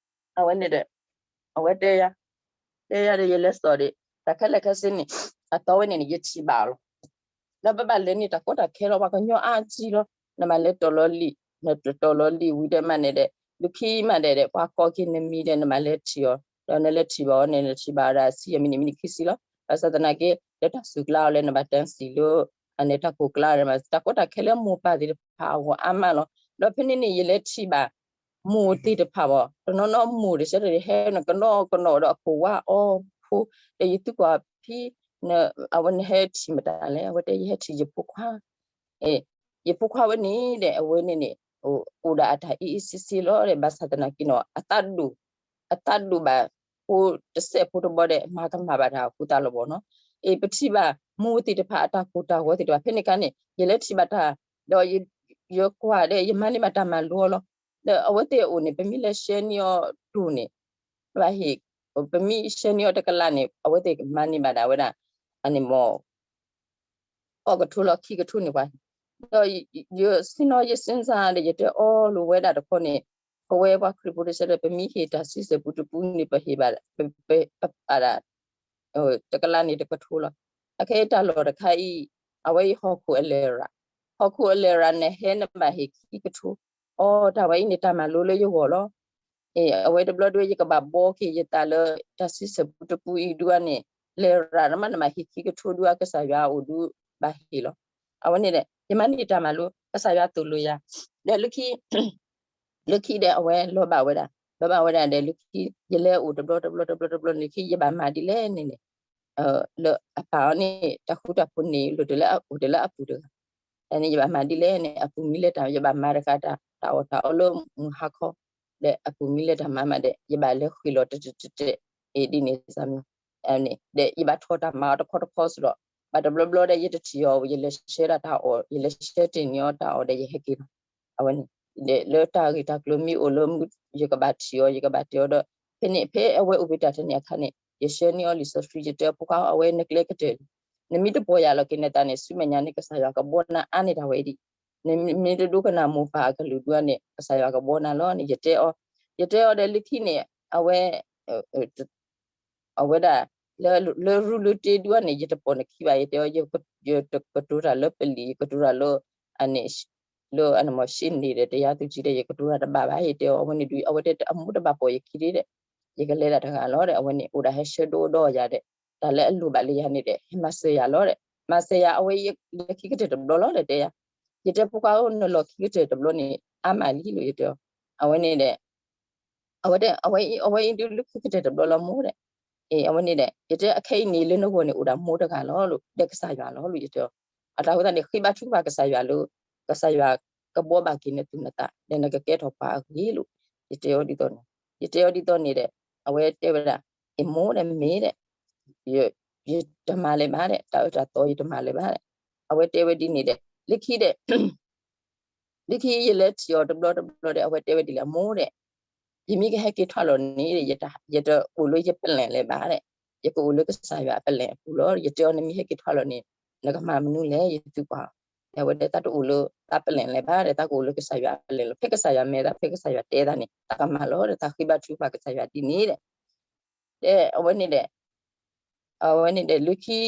အဝဲန့ၣ်ဒီး အဝဲတဲယၤ, တဲယၤဒီးယလဲၤစိာ်ဒီး တၢ်ခဲလၢာ်ခဲဆ့န့ၣ် အသီဝဲန့ၣ်န့ၣ် ယထံၣ်ဘၣ်အီၤလီၤ. ဒီးပဘၣ်လဲၤန့ၣ် တၢ်ကီတၢ်ခဲလီၤ ပှၤကညီအါကံလီၤ, နဘၣ်လဲၤတီၢ်လီၤလံာ်, နတီၢ်လီၤလံာ်ဝံၤဒီးမးန့ၣ်ဒီး ဒုးခံမးဒီး ပှၤကိးက့ၤနမံၤဒီး နဘၣ်လဲၤထံၣ်အီၤ, ဒီးနလဲၤထံၣ်ဘၣ်အီၤန့ၣ် နထံၣ်ဘၣ်အီၤဒီး ဆံယဲၢ်မံးနံး မံးနံးခံဆံလီၤ. ဘၣ်ဆၣ်သနာ်က့ လၢတၢ်စူၢ်ကျါအီၤလၢနဘၣ်တၢ်စံၣ်လၢ အန့ၣ်တၢ်ကိၢ်ကျါဒီး တၢ်ကီတၢ်ခဲလၢမိၢ်ပၢ်သ့ၣ်တဖၣ်အဂီၢ်အါမးလီၤ. ဒီးဖဲန့ၣ်န့ၣ် ယလဲၤထံၣ်ဘၣ် မိၢ်သ့ၣ်တဖၣ်ဘၣ်, တနီၤနီၤမိၢ်တဆၢတဟဲနကနီၤကနီၤဒီးအခိၣ်ဝါအီဖိ, ဒီးယသုကွၢ်ဖံ, အဝဲနဟဲထံၣ်မတၤလဲၣ်, အဝဲတဲယဟဲထံၣ်ယဖိခွါ ယဖိခွါဝဲန့ၣ်ဒီး အဝဲန့ၣ်န့ၣ် အိၣ်ဒၣ်အတၢ်အ့အ့စ့စ့လီၤဒီး ဘၣ်ဆၣ်သနာ်က့နီၤ အသးဒိၣ်, အသးဒိၣ်ဘၣ်ဖိတစဲးဖိတဘီဒီး မၤကမၣ်ဘၣ်တၢ်အဃိသတးလီၤဘၣ်နီၤ. အ့ ပထံၣ်ဘၣ်မိၢ်သ့ၣ်တဖၣ်အတၢ်ကိၢ်တၢ်ဂီၤသ့ၣ်တဖၣ် ဖဲန့ၣ်အခါန့ၣ် ယလဲၤထံၣ်ဘၣ်တၢ်, ဒီးယကွၢ်ဒီး ယမၤန့ၢ်ဘၣ်တၢ်မၤလိအီၤလီၤ. ဒီးအဝဲသ့ၣ်အအိၣ်န့ၣ် ပမ့ၢ်လဲၤဆှၢန့ၢ်အီၤတိၢ်န့ၣ် ဘၣ်ဟ့ၣ်, ပမ့ၢ်ဆှၢန့ၢ်အီၤတကလးန့ၣ် အဝဲသ့ၣ်မၤန့ၢ်ဘၣ်ဒၣ်ဝဲဒၣ် အန့ၣ်မ့ၢ် ကီၢ်ကထိလီၤ ခံကထိန့ၣ်ပှၤ, ဒီးယစံၣ်နီၤယစံၣ်စၢ်ဒီး ယတဲအီၤလိာ်ဝဲဒၣ်တခီန့ၣ် ပဝဲပှၤခရံာ်ဖိတဆၢဒီး ပမ့ၢ်ဟ့ၣ်တၢ်ဆံဆဲၣ်ပူတပူန့ၣ် ပဟ့ၣ်ဘၣ်, ပပာ်ဒၣ် တကလးန့ၣ်တကထိလီၤ. အခဲအံၤတၢ်လီၢ်တခါအံၤ အဝဲအံၤဟီၣ်ခိၣ်အလဲၤရၤ, ဟီၣ်ခိၣ်အလဲၤရၤ နဟဲနဘၣ်ဟ့ၣ်ခံကထိ, အီ တၢ်ဝဲအံၤန့ၣ် တၢ်မၤလိလၢယဂီၢ်လီၤ. အဝဲတဘျီဒုး ယကဘၣ်ဘှီက့ၤယသးလၢ တၢ်ဆံဆဲၣ်ပူတပူအံၤဒုးန့ၣ် လဲၤရၤ နမ့ၢ်နဘၣ်ဟ့ၣ်ခံကထိဒုး ကစၢ်ယွၤအိၣ်ဒုးဘၣ်ဟ့ၣ်လီၤ. အဝဲန့ၣ်ဒီး ယမၤန့ၢ်တၢ်မၤလိ ကစၢ်ယွၤသိၣ်လိယၤ, ဒီးလၢခံ လၢခံဒီးအဝဲလီၤဘၣ်ဝဲဒၣ်, လီၤဘၣ်ဝဲဒၣ်ဒီးလၢခံ ယလဲၤအိၣ်တဘျီတဘျီတဘျီတဘျီန့ၣ် လၢခံယဘၣ်မၤဒ်လဲၣ်န့ၣ်န့ၣ်, လၢအပၢ်အီၤန့ၣ် တၢ်ဃူတၢ်ဖိးန့ၣ် လိၣ်တၢ်လၢအအိၣ်တၢ်လၢအပူၤတဂၤ, န့ၣ်ယဘၣ်မၤဒ်လဲၣ်န့ၣ် အပူၤမံၤလဲၤတၢ် ယဘၣ်မၤတခါတၢ် တၢ်အီၣ်တၢ်အီလၢမုၢ်ဟါခီ, ဒီးအပူၤမံၤလဲၤတၢ်မၤမးဒီး ယဘၣ်လဲၤဃ့ၢ်လီၤတတဲာ်တဲာ်တဲာ်, ဒ်န့ၣ်စၢ်မံၤ, ဒ်ယဘၣ်ထီၣ်တၢ်မၤအီၤတခီတခီစ့ၢ်ဒီး ဘၣ်တဘျီဘျီဒီး ယတထံၣ်အီၤ ယလဲၤဆှၢဒၣ်တၢ်အီၣ် ယလဲၤဆှၢတ့ၢ်န့ၢ်အီၤတၢ်အီၣ်ဒီးယဟဲက့ၤလီၤ. အဝဲန့ၣ် ဒီးလၢတၢ်ဂ့ၢ်တၢ်ကျိၤမ့ၢ်အိၣ်လၢ ယကဘၣ်ထံၣ်အီၤ ယကဘၣ်တဲအီၤဒီး ဖဲန့ၣ် ဖဲအဝဲအိၣ်ဖဲတၢ်ထဲန့ၣ်အခါန့ၣ် ယဆှၢန့ၢ်အီၤလံာ်စီဆှံ ယတဲအီၤ ဖိခွါ အဝဲနကျဲကတၢၢ်လံ, နမ့ၢ်တပီၢ်ယၢ်လီၤက့ၤနသးန့ၣ် ဆူမဲာ်ညါန့ၣ် ကစၢ်ယွၤကဘှီနၤအါန့ၢ်တၢ်ဝဲဒၣ်, နမ့ၢ်တဒိကနၣ်မိၢ်ပၢ်အကလုၢ်ဒုးန့ၣ် ကစၢ်ယွၤကဘှီနၤလီၤန့ၣ် ယတဲအီၤ, ယတဲအီၤဒီးလၢခံန့ၣ် အဝဲ အဝဲဒၣ် လၢရူလၢတ့ဒုးန့ၣ် ယတပိာ်နခံဘၣ် ယတဲအီၤ ယကတိၤတၢ်လၢပလံာ် ယကတိၤတၢ်လၢ အန့ၣ် လၢအန့ၣ်မ့ၢ်ရှ့နေဒီး တရားသူကြီးဒီး ယကတိၤတၢ်တဘၣ်ဘၣ် ယတဲအီၤ အဝဲန့ၣ်ဒုး အဝဲတဲအမူတဘၣ်ပိာ်ယခံဒီး ယကလဲၤဒၣ်တဂၤလီၤဒီး အဝဲန့ၣ် အိၣ်ဒၣ်ဟဲဆှၢဒိဒီးယၤဒီး တၢ်လၢအလိၣ်ဘၣ်လၢယၤန့ၣ်ဒီး ဟဲမၤစၢၤယၤလီၤဒီး မၤစၢၤယၤ အဝဲယလဲၤခံကတၢၢ်တဘျီလီၤဒီးတဲယၤ ယတဲဖိခွါဧၢ နလီၢ်ခံကတၢၢ်တဘျီန့ၣ် အါမးလံလီၤ ယတဲအီၤ အဝဲန့ၣ်ဒီး အဝဲတဲ အဝဲအံၤ အဝဲအံၤဒုးလၢခံကတၢၢ်တဘျီလီၤမိၢ်ဒီး အဝဲန့ၣ်ဒီး ယတဲအခဲအံၤန့ၣ် လၢနဂီၢ်န့ၣ် အိၣ်ဒၣ်မိၢ်တဂၤလီၤလီၤ ဒီးကစၢ်ယွၤလီၤလီၤ ယတဲအီၤ အတၢ်ဝဲသတးန့ၣ် ဃ့ဘါထုကဖၣ်ကစၢ်ယွၤလၢ ကစၢ်ယွၤကဘှီဘၣ်က့ၤနသူၣ်နသး ဒီးနကကဲထီၣ်ပှၤအဂ့ၤလီၤ ယတဲအီၤဒ်သိးန့ၣ် ယတဲအီၤဒ်သိးန့ၣ်ဒီး အဝဲတဲဝဲဒၣ် အမိၢ်ဒီးမ့ၢ်ဒီး ယတမၤလၢၤဘၣ်ဒီး တၢ်အၢတၢ်သီယတမၤလၢၤဘၣ်ဒီး အဝဲတဲဝဲဒ်န့ၣ်ဒီး လၢခံဒီး လၢခံယလဲၤထံၣ်အီၤတဘျီတဘျီဒီး အဝဲတဲဝဲဒ်လဲၣ် အမိၢ်ဒီး ယမ့ၢ်ကဟဲက့ၤထီၣ်လီၤန့ၣ် ယတအိၣ်လၢယပလဲၣ်လၢၤဘၣ်ဒီး ယကအိၣ်လၢကစၢ်ယွၤအပလၢၢ်အပူၤလီၤ. ယတဲအီၤ နမ့ၢ်ဟဲက့ၤထွဲလီၤန့ၣ် နကမၤမနုၤလဲၣ် ယသံကွၢ်အီၤ. ဒီးအဝဲဒၣ် တၢ်တအိၣ်လၢတၢ်ပလၢၢ်လဲၣ်ဘၣ်, ဒီးတၢ်ကအိၣ်လၢကစၢ်ယွၤအပလၢၢ်လီၤ. ဖဲကစၢ်ယွၤမဲာ်သး ဖဲကစၢ်ယွၤတဲသးန့ၣ် တၢ်ကမၤလီၤ, ဒီးတၢ်ဃ့ဘါထုကဖၣ်ကစၢ်ယွၤဒ်န့ၣ်ဒီး ဒီးအဝဲန့ၣ်ဒီး အဝဲန့ၣ်ဒီး လၢခံအီ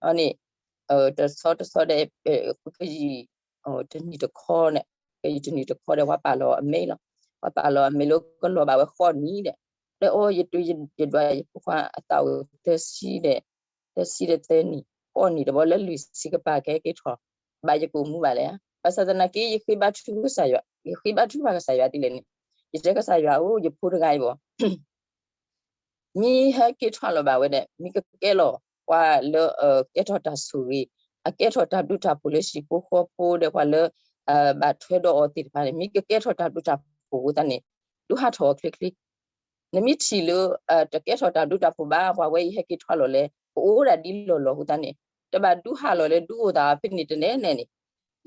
ၤန့ၣ် တဆီတဆီဒီး ဃုကယံာ်တနံၤတခီန့ၣ်, ကယံာ်တနံၤတခီဒီး ပှၤပာ်လီၤအီၤအမဲလီၤ. ပှၤပာ်လီၤအီၤအမဲလၢကလီၤဘၣ်ဝဲဃိးနံၣ်ဒီး, ဒီးအိၣ် ယဒွး ယဖိခွါအသးအိၣ်သၢဆံဒီး, သၢဆံဒီးသၢနံၣ်, ဃိးနံၣ်တဘျီ လၢလွံၢ်ဆံကပၤ ကဟဲက့ၤထီၣ်ဘၣ် ယကအိၣ်မူဘၣ်လဲၣ်. ဘၣ်ဆၣ်သနာ်က့ ယဃ့ဘါထုကဖၣ်ကစၢ်ယွၤ, ယဃ့ဘါထုကဖၣ်ကစၢ်ယွၤဒ်လဲၣ်န့ၣ်, ယတဲကစၢ်ယွၤဧၢ, ယဖိတဂၤအံၤဘၣ် မ့ၢ်ဟဲက့ၤထွဲလီၤဘၣ်ဝဲဒီး မ့ၢ်ကကဲလီၤပှၤလၢအကဲထီၣ်တၢ်ဆိၣ်ဂ့ၤ, အကဲထီၣ်တၢ်ဘျုးတၢ်ဖှိၣ်လၢဟံၣ်ဖိဃီဖိဒီး ပှၤလၢ ဘၣ်ထွဲဒီးအီၤသ့ၣ်တဖၣ်န့ၣ် မ့ၢ်ကကဲထီၣ်တၢ်ဘျုးတၢ်ဖှိၣ်အဃိသတးန့ၣ် ဒုးဟးထီၣ်အီၤချ့ချ့. နမ့ၢ်ထံၣ်လၢ တကဲထီၣ်တၢ်ဘျုးတၢ်ဖှိၣ်ဘၣ် ပှၤဝဲအံၤဟဲက့ၤထွဲလီၤလဲၣ်, ပအိၣ်ဒၣ်ဒ်လီၢ်လီၢ်အဃိသတးန့ၣ် တဘၣ်ဒုးဟးလီၤလၢဒုးအိၣ်သးဖဲန့ၣ်တနဲၣ်နဲၣ်န့ၣ်,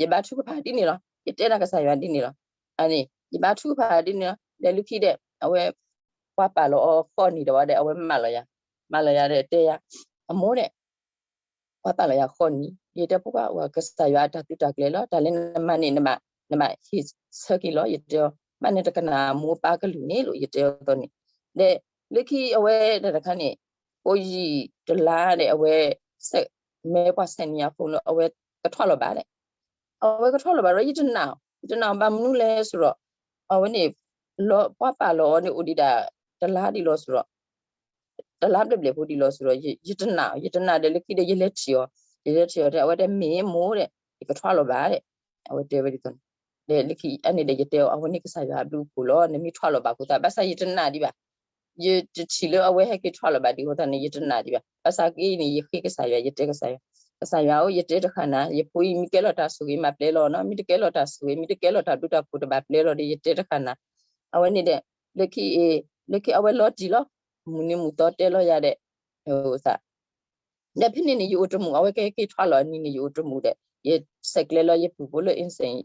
ယဘါထုကဖၣ်ဒ်န့ၣ်လီၤ. ယတဲဒၣ်ကစၢ်ယွၤဒ်န့ၣ်လီၤ. န့ၣ် ယဘါထုကဖၣ်ဒ်န့ၣ်လီၤ. ဒီးလၢခံဒီး အဝဲ ပှၤပာ်လီၤအီၤဃိးနံၣ်ဒီးဝဲဒီး အဝဲမၢလီၤယၤ, မၢလီၤယၤဒီးတဲယၤ, အမိၢ်ဒီး ပှၤပာ်လီၤယၤဃိးနံၣ်, ယတဲဖိခွါ ကစၢ်ယွၤအတၢ်သုးတၢ်ကျဲၤလီၤ, တၢ်လၢနမၤန့ၣ် နဘၣ် နဘၣ်ဟ့ၣ်ဆၢက့ၤလီၤ ယတဲအီၤ, ဘၣ်နတကနၣ်မိၢ်ပၢ်ကလုၢ်န့ၣ်လီၤ ယတဲအီၤအသိးန့ၣ်. ဒီးလၢခံအဝဲတၢ်တခါန့ၣ် ကိးယံာ်တလါဒီး အဝဲ မ့ၢ်ပှၤဆဲးန့ၢ်ယၤဖိလၢ အဝဲကထွဲလီၤဘၣ်ဒီး အဝဲကထွဲလီၤဘၣ်ဒီး ယတနာ်အီၤ, ယတနာ်အီၤဘၣ်မနုၤလဲၣ်စ့ၢ်ဒီး အဝဲန့ၣ် ပှၤပာ်လီၤအီၤန့ၣ် အိၣ်ဒံးဒၣ်တလါဒံးလီၤစ့ၢ်ဒီး တလါဘျဲၣ်ဘျဲၣ်ဖိဒံးလီၤစ့ၢ်ဒီး ယတနာ်, ယတနာ်ဒီးလၢခံဒီး ယလဲၤထံၣ်အီၤ, ယလဲၤထံၣ်အီၤဒီး အဝဲတဲမ့ၢ်မိၢ်ဒီး ယကထွဲလီၤဘၣ်ဒီး အဝဲတဲဝဲဒ်သိးန့ၣ်. ဒီးလၢခံအန့ၣ်ဒီး ယတဲအီၤ အဝဲန့ၣ်ကစၢ်ယွၤအဘျုးအဖှိၣ်လီၤ, နမ့ၢ်ထွဲလီၤဘၣ်အဃိသတး ဘၣ်ဆၣ်ယတနာ်ဒံးဘၣ် ယတထံၣ်လၢအဝဲဟဲက့ၤထွဲလီၤဘၣ်ဒံးအဃိသတးန့ၣ် ယတနာ်ဒံးဘၣ်. ဘၣ်ဆၣ်က့န့ၣ် ယဃ့ကစၢ်ယွၤ, ယတဲကစၢ်ယွၤ, ကစၢ်ယွၤဧၢ, ယတဲတဃၣ်နၤ, ယဖိအံၤမ့ၢ်ကဲလီၤတၢ်ဆိၣ်ဂ့ၤမၤပျဲလီၤနီၤ, မ့ၢ်တကဲလီၤတၢ်ဆိၣ်ဂ့ၤ မ့ၢ်တကဲလီၤတၢ်ဘျုးတၢ်ဖှိၣ်တဘၣ်ပျဲလီၤဒီး ယတဲတဃၣ်နၤ. အဝဲန့ၣ်ဒီး လၢခံအံၤ လၢခံအဝဲလီၤတံၢ်လီၤ, မုၢ်နံၤမုၢ်သီတဲလီၤယၤဒီး သး ဒီးဖဲန့ၣ်န့ၣ် ယအိၣ်တမုာ်, အဝဲကဟဲက့ၤထွဲလီၤအနံၤန့ၣ် ယအိၣ်တမုာ်ဒီး ယဆဲးကျဲလီၤယပုၢ်ဖိလၢ အ့စ့ၣ်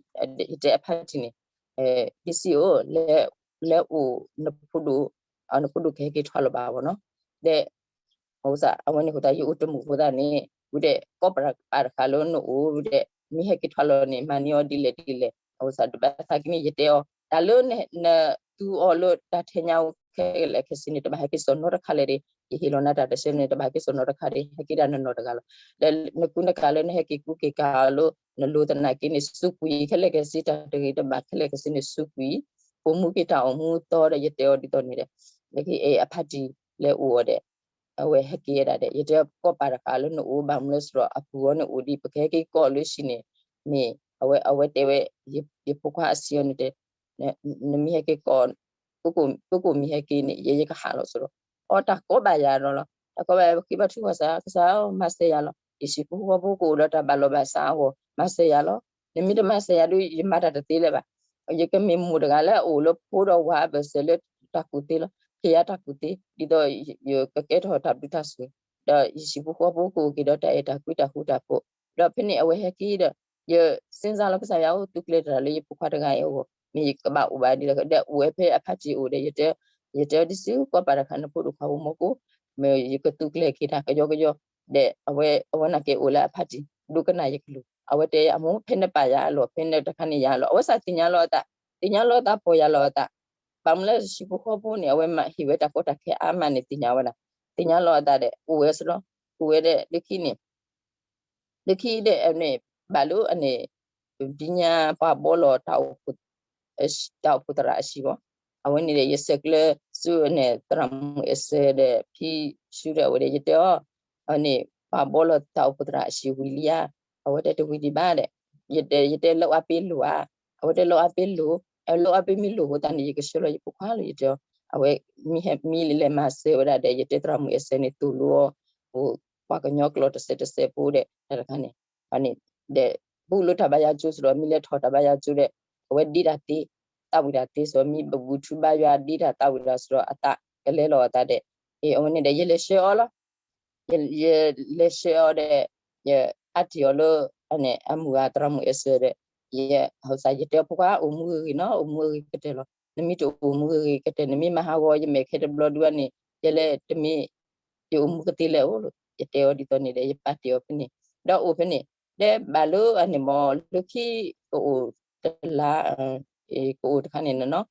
ယတဲအဖါတံၢ်န့ၣ် ဒ်စံးဧၢ, လဲၤအိၣ်နဖိဒိၣ်, နဖိဒိၣ်ကဟဲက့ၤထွဲလီၤဘၣ်ဘၣ်နီၤ. ဒီး အဝဲန့ၣ်အဃိသတး ယအိၣ်တမုာ်အဃိသတးန့ၣ် ဝံၤဒီး ကိးပၤတဃာ်လၢနအိၣ်ဝံၤဒီး မ့ၢ်ဟဲက့ၤထွဲလီၤန့ၣ် မၤန့ၢ်အီၤဒ်လဲၣ်ဒ်လဲၣ်. အဝဲသတးဒီးဘၣ်သးက့န့ၣ် ယတဲအီၤ တၢ်လၢနသူအီၤလၢတၢ်ထဲညါအိၣ်ခဲလၢာ်ခဲဆ့န့ၣ် တဘၣ်ဟဲက့ၤစိာ်နီတခါလဲၣ်ဒီး ယဟ့ၣ်လီၤနၤတၢ်တဆၢန့ၣ် တဘၣ်ဟဲက့ၤစိာ်နီတခါဒီး ဟဲက့ၤဒၣ်နနီၢ်တဂၤလီၤ. ဒီးနကူနကၤလၢနဟဲက့ၤကူက့ၤကၤအီၤလၢနလိၤသနာ်က့န့ၣ် စူးကွံာ်ခဲလၢာ်ခဲဆ့ တၢ်တဂ့ၤတဘၣ်ခဲလၢာ်ခဲဆ့န့ၣ် စူးကွံာ် ပိာ်မူက့ၤတၢ်အိၣ်မူအသီဒီး ယတဲအီၤဒ်သိးန့ၣ်ဒီး လၢခံအဖါတံၢ်လဲၤအိၣ်အီၤဒီး အဝဲဟဲက့ၤဝဲဒၣ်ဒီး ယတဲကိးပၤတဃာ်လၢနအိၣ် ဘၣ်မနုၤလဲၣ်စ့ၢ်ဒီး အပူၤအီၤန့ၣ်အိၣ်ဒံး ပကဟဲက့ၤကိးလၢဟံၣ်န့ၣ် မ့ၢ် အဝဲ အဝဲတဲဝဲ ယဖိခွါအစံးအီၤန့ၣ်တဲ နမ့ၢ်ဟဲက့ၤကိး ပကိးမ့ၢ်ဟဲက့ၤန့ၣ် ယဲယကဟးလီၤစ့ၢ်ဒီး အီတၢ်ကိးဘၣ်ယၤဒီးလီၤ. တၢ်ကိးဘၣ်ယၤ ပဃ့ဘါထုကဖၣ်ကစၢ် ကစၢ်ဧၢ မၤစၢၤယၤလီၤ. ယဟံၣ်ဖိဃီဖိကအိၣ်ဒီးတၢ်ဘၣ်လီၤဘၣ်စးအဂီၢ် မၤစၢၤယၤလီၤ. နမ့ၢ်တမၤစၢၤယၤဒီး ယမၤတၢ်တသ့လၢၤဘၣ်. ယကမ့ၢ်မိၢ်တဂၤလၢအအိၣ်လၢဖိဒီးဝၤအဘၢၣ်စၢၤလၢတၢ်ကူၣ်သ့လီၤ. ဖဲယၤတၢ်ကူၣ်သ့ ဒ်သိး ယကကဲထီၣ်တၢ်ဘျုးတၢ်ဆိၣ်ဂ့ၤ ဒီးယဟံၣ်ဖိဃီဖိကအိၣ်က့ၤဒီးတၢ်အဲၣ်တၢ်ကွံတၢ်ဃူတၢ်ဖိး ဒီးဖဲန့ၣ်အဝဲဟဲက့ၤဒီး ယစ့ၢ်စၢ်လီၤကစၢ်ယွၤအိၣ် သုးကျဲၤတၢ်လၢယဖိခွါတဂၤအံၤအဂီၢ် မ့ၢ်ယကဘၣ်အိၣ်ဘၣ်ဒ်လဲၣ် ဒီးအိၣ်ဝဲဖဲအဖါတံၢ်အိၣ်ဒီး ယတဲအီၤဒ်စု ကိးပၤတဃာ် နဖိဒိၣ်ခွါဖိမီၤကိၢ် မ့ၢ်ယကသုးကျဲၤက့ၤတၢ်ကယီကယီ ဒီးအဝဲ အဝဲနာ်က့အိၣ်လၢအဖါတံၢ် ဒိကနၣ်ယကလုၢ် အဝဲတဲအမိၢ် ဖဲနပာ်ယၤအလီၢ် ဖဲနတခါန့ၣ်ယၤအလီၢ် အဝဲစ့ၢ်သ့ၣ်ညါလီၤအသး သ့ၣ်ညါလီၤအသး ပီၢ်ယၤလီၤအသး ဘၣ်မနုၤလဲၣ် ဟံၣ်ဖိဃီဖိန့ၣ် အဝဲဟ့ၣ်ဝဲတၢ်ကီတၢ်ခဲအါမးန့ၣ် သ့ၣ်ညါဝဲဒၣ် သ့ၣ်ညါလီၤအသးဒီး အိၣ်ဝဲစ့ၢ်လီၤ အိၣ်ဝဲဒီး လၢခံန့ၣ် လၢခံဒီးန့ၣ် ဘၣ်လၢအန့ၣ် ဒ်ညါပှၤဘှီလီၤ တၢ်အိၣ်ဖှိၣ်သရၣ်အဟံၣ်ဘၣ် အဝဲန့ၣ်ဒီး ယဆဲးကျၢဆူန့ၣ် သရၣ်မုၣ်အ့စၢၤဒီး ဖံဆူဒီး အဝဲဒီး ယတဲအီၤ အန့ၣ် ပှၤဘှီလီၤတၢ်အိၣ်ဖှိၣ်သရၣ်အဟံၣ်ဝံၤလံဧါ အဝဲတဲတဝံၤဒံးဘၣ်ဒီး ယတဲ ယတဲလၢအါပ့ၤလိာ်ဧါ အဝဲတဲလၢအါပ့ၤလိာ် လၢအါပ့ၤမ့ၢ်လိာ်အဃိသတးန့ၣ် ယကဆှၢလီၤယဖိခွါလီၤ ယတဲအီၤ အဝဲ မ့ၢ်ဟဲမံလၢလဲၤမၤစၢၤဝဲဒၣ်ဒီး ယတဲသရၣ်မုၣ်အ့စၢၤန့ၣ် သိၣ်လိအီၤ ပှၤကညီကျိာ်တစဲးတစဲးဖိဒီး တၢ်တခါန့ၣ် န့ၣ် ဒီး ဘူၣ်လၢတၢ်ဘါယွၤကၠိစ့ၢ်ဒီး မ့ၢ်လဲၤထီၣ်တၢ်ဘါယွၤကၠိဒီး အဝဲဒ့တၢ်သ့ သးဝံၣ်တၢ်သ့စ့ၢ်ဒီး မ့ၢ်ဘၣ်ဘူၣ်ထူဘါယွၤဒ့တၢ်သးဝံၣ်တၢ်စ့ၢ်ဒီး အသးကလဲၤလီၤအသးဒီး အဝဲန့ၣ်ဒီး ယလဲၤဆှၢအီၤလီၤ ယလဲၤဆှၢအီၤဒီး ယဟးထံၣ်အီၤလၢ အမုၢ်ဂၤသရၣ်မုၣ်အ့စၢၤဒီး ယ ဟီၣ်စၢ် ယတဲအဖိခွါ အိၣ်မူဂ့ၤဂ့ၤနီၤ အိၣ်မူဂ့ၤဂ့ၤကတၢၢ်လီၤ နမ့ၢ်တအိၣ်မူဂ့ၤဂ့ၤကတၢၢ် နမ့ၢ်မၤဟးဂီၤယမဲာ်ခဲတဘျီဒုးဘၣ်န့ၣ် ယလဲၤတမ့ၢ် ယအိၣ်မူကသ့လဲၣ်အိၣ်လီၤ, ယတဲအီၤဒ်သိးန့ၣ်ဒီး ယပာ်တ့ၢ်အီၤဖဲန့ၣ်, ဒီးအိၣ်ဖဲန့ၣ်, ဒီးဘၣ်လၢအန့ၣ်မ့ၢ် လၢခံကအိၣ်တလါ, ကအိၣ်တခါန့ၣ်နီၤ,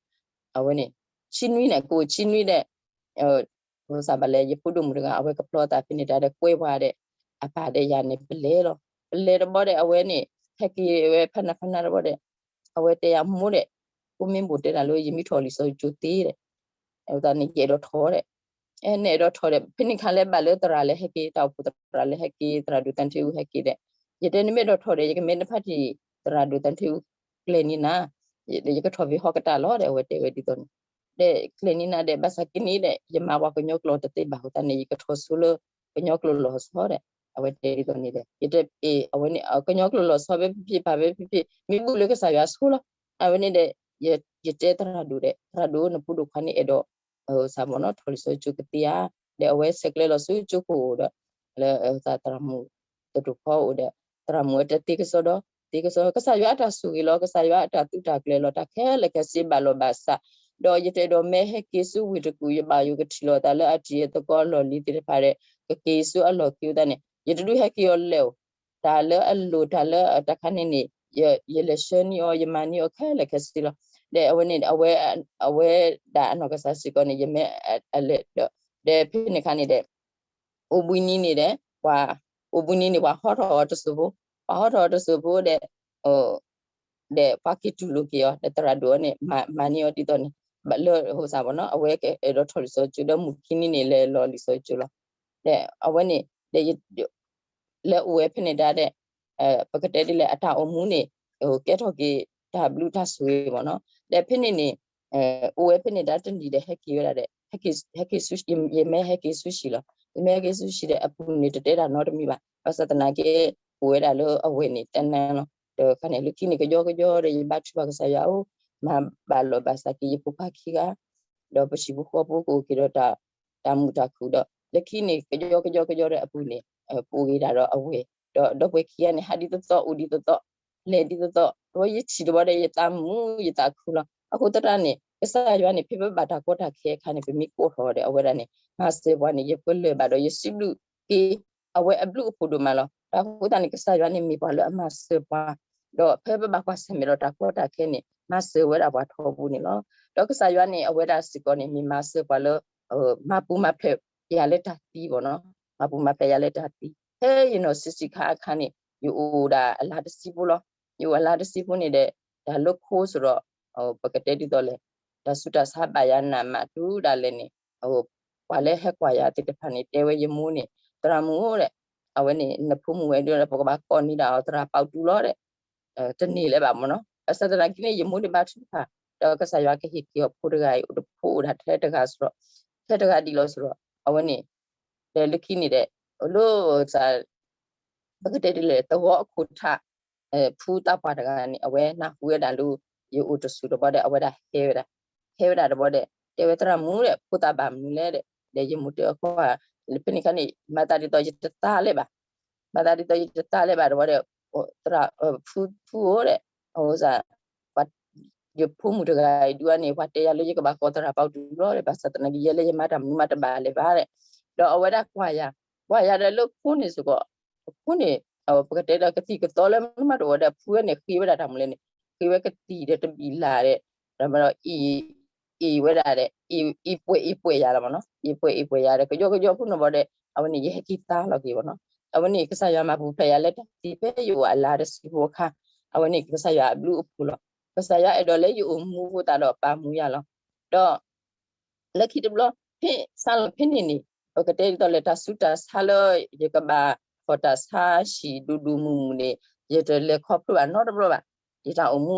အဝဲန့ၣ် ဆံနွံန့ၣ် ကအိၣ်ဆံနွံဒီး ဘၣ်လဲၣ် ယဖိဒိၣ်မုၣ်တဂၤ အဝဲကဖျီသးဖဲန့ၣ် တၢ်ဒီးကွဲဝါဒီး အပၢ်ဒီးယၤန့ၣ် ပလဲၤလီၤ. ပလဲၤတဘျီဒီး အဝဲန့ၣ် ဟဲက့ၤဝဲဖးနးဖးနးတဘျီဒီး အဝဲတဲယၤမိၢ်ဒီး ဖိမ့ၢ်ဘိၣ်တဲတၢ်လၢ ယမ့ၢ်ထီၣ်လံာ်စီဆှံကၠိသ့ဒီး အဝဲသးန့ၣ် ယအဲၣ်ဒိးထီၣ်ဒီး နအဲၣ်ဒိးထီၣ်ဒီး ဖဲန့ၣ်ခါလၢဘၣ်လၢသရၣ်လၢဟဲက့ၤ တၢ်အိၣ်ဖှိၣ်သရၣ်လၢဟဲက့ၤ သရၣ်ဒိၣ်သၢထံအူဟဲက့ၤဒီး ယတဲနမ့ၢ်အဲၣ်ဒိးထီၣ်ဒီး ယကမ့ၢ်နဖါတံၢ် သရၣ်ဒိၣ်သၢထံအူ ကျဲၤန့ၢ်နၤ, ယကထီၣ်ဖဲဟီၣ်ကတၢၢ်လီၤဒီး အဝဲတဲဝဲဒ်သိးန့ၣ်, ဒီးကျဲၤန့ၢ်နၤဒီး ဘၣ်ဆၣ်က့န့ၣ်ဒီး ယမၤပှၤကညီကျိာ်တသ့ဘၣ်အဃိသတးန့ၣ် ယကထီၣ်ဆိလၢ ကညီကျိာ်လီၤဆီဒီး အဝဲတဲဒ်သိးန့ၣ်ဒီး ယတဲအီၤ အဝဲန့ၣ် ကညီကျိာ်လီၤဆီဖဲဖဲဖဲ ပာ်ဖဲဖဲဖဲ မ့ၢ်ဘူၣ်လၢကစၢ်ယွၤဆိလီၤ. အဝဲန့ၣ်ဒီး ယတဲသရၣ်ဒိၣ်ဒီး သရၣ်ဒိၣ် နဖိဒိၣ်ခွါန့ၣ်အဲၣ်ဒိး စးမ့ၢ်နီၤ ထီၣ်လံာ်စီဆှံကၠိကသ့ဧါ, ဒီးအဝဲဆဲးကျိးလီၤဆူကၠိခိၣ်ဒီး လၢသရၣ်မုၣ်သရိာ်ဖီအိၣ်ဒီး သရၣ်မုၣ်ဝဲတဲသ့ကစီဒီး သ့ကစီ ကစၢ်ယွၤအတၢ်ဆိၣ်ဂ့ၤလီၤ, ကစၢ်ယွၤအတၢ်သုးတၢ်ကျဲၤလီၤ, တၢ်ခဲလၢာ်ခဲဆ့ဘၣ်လီၤဘၣ်စး, ဒီးယတအဲၣ်ဒိးမ့ၢ်ဟဲက့ၤဆူဝ့ၢ်တကူၣ် ယဘၣ်ယိၣ်ကထံၣ်လိာ်သးလၢအတံၤအသကိးအလီၢ်လံၤသ့ၣ်တဖၣ်ဒီး ကက့ၤဆူအလီၢ်ခံအသးန့ၣ် ယတဒုးဟဲက့ၤအီၤလဲၣ်အိၣ်, တၢ်လၢအလိၣ်တၢ်လၢတၢ်ခါန့ၣ်န့ၣ် ယလဲၤဆှၢန့ၢ်အီၤ ယမၤန့ၢ်အီၤခဲလၢာ်ခဲဆ့လီၤ. ဒီးအဝဲန့ၣ် အဝဲဒၣ်အနီၢ်ကစၢ်စ့ၢ်ကီးန့ၣ် ယမ့ၢ်အလဲၤဒီး ဒီးဖဲန့ၣ်ခါန့ၣ်ဒီး အိၣ်ဘှံးနံၤန့ၣ်ဒီး ပှၤ အိၣ်ဘှံးနံၤန့ၣ် ပှၤဟီထီၣ်အီၤတစိၢ်ဖိ, ပှၤဟီထီၣ်အီၤတစိၢ်ဖိဒီး ဒီးပှၤက့ၤတူၢ်လိာ်က့ၤအီၤ ဒီးသရၣ်ဒိၣ်အီၤန့ၣ် မၤန့ၢ်အီၤဒ်သိးန့ၣ် လၢဟိစၢ်မ့ၢ်နီၤ အဝဲကအဲၣ်ဒိးထီၣ်လံာ်စီဆှံကၠိ ဒီးမုၢ်ခံနံၤန့ၣ် လဲၤလီၤလံာ်စီဆှံကၠိလီၤ. ဒီးအဝဲန့ၣ် ဒီး လဲၤအိၣ်ဝဲဖဲန့ၣ်ဒၣ်ဒီး ပကတဲဒ်လဲၣ် အတၢ်အိၣ်မူန့ၣ် ကဲထီၣ်က့ၤတၢ်ဘျုးတၢ်ဆိၣ်ဂ့ၤမ့ၢ်နီၤ. ဒီးဖဲန့ၣ်န့ၣ် အိၣ်ဝဲဖဲန့ၣ်ဒၣ်တနံၣ်ဒီး ဟဲက့ၤဝဲဒၣ်ဒီး ဟဲက့ၤဆူ ယမ့ၢ်ဟဲက့ၤဆူၣ်ဆံၣ်လီၤ. ယမ့ၢ်ဟဲက့ၤဆူၣ်ဆံၣ်ဒီး အပူၤန့ၣ် တတဲတၢ်နီတမံၤဘၣ်. ဘၣ်ဆၣ်သနာ်က့ အိၣ်ဝဲဒၣ်လၢအဝဲၢ်န့ၣ် တနါလီၤ. ဒီးခါန့ၣ် လၢခံန့ၣ် ကယီကယီဒီး ယဘါထုကဖၣ်ကစၢ်ယွၤအိၣ် မၤဘၣ်လီၤဘၣ်စးက့ၤယဖိခွါခံဂၤ ဒီးပဟံၣ်ဖိဃီဖိကအိၣ်က့ၤဒီး တၢ်မုာ်တၢ်ခုၣ်ဒီး လၢခံန့ၣ် ကယီကယီကယီဒီးအပူၤန့ၣ် ပအိၣ်က့ၤဒၣ်ဒီးအဝဲၢ် ဒီးဒီပုၢ်ဝဲၢ်ခံဂၤန့ၣ် ဟးဒ်သိးသိး အိၣ်ဒ်သိးသိး လဲၤဒ်သိးသိး ဒီးယထံၣ်တဘျီဒီး ယသးမုာ်ယသးခုလီၤ. အဃိသတးန့ၣ် ကစၢ်ယွၤန့ၣ် ဖဲပဘၣ်တၢ်ကီတၢ်ခဲအခါန့ၣ် ပမ့ၢ်ကိးထီၣ်ဒီးအဝဲဒၣ်န့ၣ် မၤစၢၤပှၤန့ၣ် ယပလၢၢ်ဘၣ်ဒီး ယစံးဘျုးက့ၤ အဝဲအဘျုးအဖှိၣ်ဒိၣ်မးလီၤ. ဒီးအဃိသတးန့ၣ် ကစၢ်ယွၤန့ၣ်မ့ၢ်ပှၤလၢအမၤစၢၤပှၤ ဒီးဖဲပဘၣ်ကွၢ်ဆၢၣ်မဲာ်ဒီးတၢ်ကီတၢ်ခဲန့ၣ် မၤစၢၤဝဲဒၣ်ပှၤထီဘိန့ၣ်လီၤ. ဒီးကစၢ်ယွၤန့ၣ် အဝဲဒၣ်စ့ၢ်ကီးန့ၣ် မ့ၢ်မၤစၢၤပှၤလၢ မၤပူၤမၤဖျဲးယၤလၢတၢ်သံဘၣ်နီၤ, မၤပူၤမၤဖျဲးယၤလၢတၢ်သံ. ဖဲယနီၢ်ဆံးဆံးခါအခါန့ၣ် ယအိၣ်ဒၣ်အလါတဆံဖိလီၤ. ယအိၣ်အလါတဆံဖိန့ၣ်ဒီး တၢ်လၢခိစ့ၢ်ဒီး ပကတဲဒ်သိးလဲၣ်, တၢ်ဆူးတၢ်ဆါဘၣ်ယၤနးမးတုၤဒၣ်လဲာ်န့ၣ် ပှၤလၢဟဲကွၢ်ယၤသ့ၣ်တဖၣ်န့ၣ် တဲဝဲယမိၢ်န့ၣ် သရၣ်မုၣ်ဧၢဒီး အဝဲန့ၣ် နဖိမုၣ်ဝဲဒၣ် ပကဘၣ်ကိးန့ၢ်ဒၣ်အီၤ သရၣ်ပီးတူလီၤဒီး တန့ၢ်လၢၤဘၣ်မ့ၢ်နီၤ. ဘၣ်ဆၣ်သနာ်က့န့ၣ် ယမိၢ်န့ၣ်ဘါထုကဖၣ် ဒီးကစၢ်ယွၤကဟ့ၣ်က့ၤအီၤဖိတဂၤအံၤ အိၣ်တဖိအိၣ်ဒၣ်ထဲတဂၤစ့ၢ်ဒီး ထဲတဂၤဒ်လီၤစ့ၢ်ဒီး အဝဲန့ၣ် ဒီးလၢခံန့ၣ်ဒီး လၢ ပကတဲဒ်လဲၣ် သဝီအခိၣ်ထး ဖုသးပှၢ်တဂၤန့ၣ် အဝဲနၢ်ဟူဝဲဒၣ်လၢ ယအိၣ်တဆူၣ်တဘျီဒီး အဝဲဒၣ်ဟဲဝဲဒၣ်, ဟဲဝဲဒၣ်တဘျီဒီး တဲဝဲသရၣ်မုၣ်ဒီး ဖိသးဘၣ်မနုၤလဲၣ်ဒီး ဒီးယမိၢ်တဲအီၤကွၢ် ဖဲန့ၣ်ခါန့ၣ် မၤသးဒ်သိးယတသးလၢၤဘၣ် မၤသးဒ်သိးယတသးလၢၤဘၣ်တဘျီဒီး သရၣ် ဖု ဖုဧၢဒီး အဝဲ ယဖိမုၣ်တဂၤအံၤဒုးန့ၣ် ပှၤတဲယၤလၢယကဘၣ်ကိးသရၣ်ပီးတူလီၤဒီး ဘၣ်ဆၣ်သနာ်က့ ယဲလၢယမၤတၢ်မနုၤမးတဘၣ်လၢၤဘၣ်ဒီး ဒီးအဝဲဒၣ်ကွၢ်ယၤ, ကွၢ်ယၤဒီးလၢခိန့ၣ်စ့ၢ်ကီး, ခိန့ၣ် ပကတဲဒီးကသံၣ်ကသီလၢမနုၤမးတအိၣ်ဒီး ဖုဝဲန့ၣ် ဃ့ဝဲဒၣ်တၢ်မနုၤလဲၣ်န့ၣ် ဃ့ဝဲကသံၣ်ဒီးတဘံၣ်လၢ်ဒီး ဒီး အ့ၣ်ဝဲဒၣ်ဒီး အ့ၣ်ပှဲၤအ့ၣ်ပှဲၤယၤလီၤမ့ၢ်နီၤ, အ့ၣ်ပှဲၤအ့ၣ်ပှဲၤယၤဒီး ကယီကယီဖိန့ၣ်ဘၣ်ဒီး အဝဲန့ၣ် ယဟဲက့ၤသါလီၤက့ၤဘၣ်နီၤ, အဝဲန့ၣ် ကစၢ်ယွၤမၤပူၤဖျဲးယၤလၢတၢ်သံဖဲယအိၣ်အလါတဆံဖိအခါ, အဝဲန့ၣ် ကစၢ်ယွၤအဘျုးအဖှိၣ်လီၤ. ကစၢ်ယွၤအဲၣ်ဒိးလၢယအိၣ်မူအဃိသတးဒီးပာ်မူယၤလီၤ. ဒီး လၢခံတဘျီ ဖဲစးလီၤဖဲန့ၣ်န့ၣ် ပကတဲဒ်သိးလၢတၢ်ဆူးတၢ်ဆါလၢ ယကဘၣ်ဖီၣ်တၢ်ဆါဟံၣ်ဒူဒူမုၢ်မုၢ်န့ၣ် ယတလဲၤခီဖျိဘၣ်နီတဘျီဘၣ်. ယတၢ်အိၣ်မူ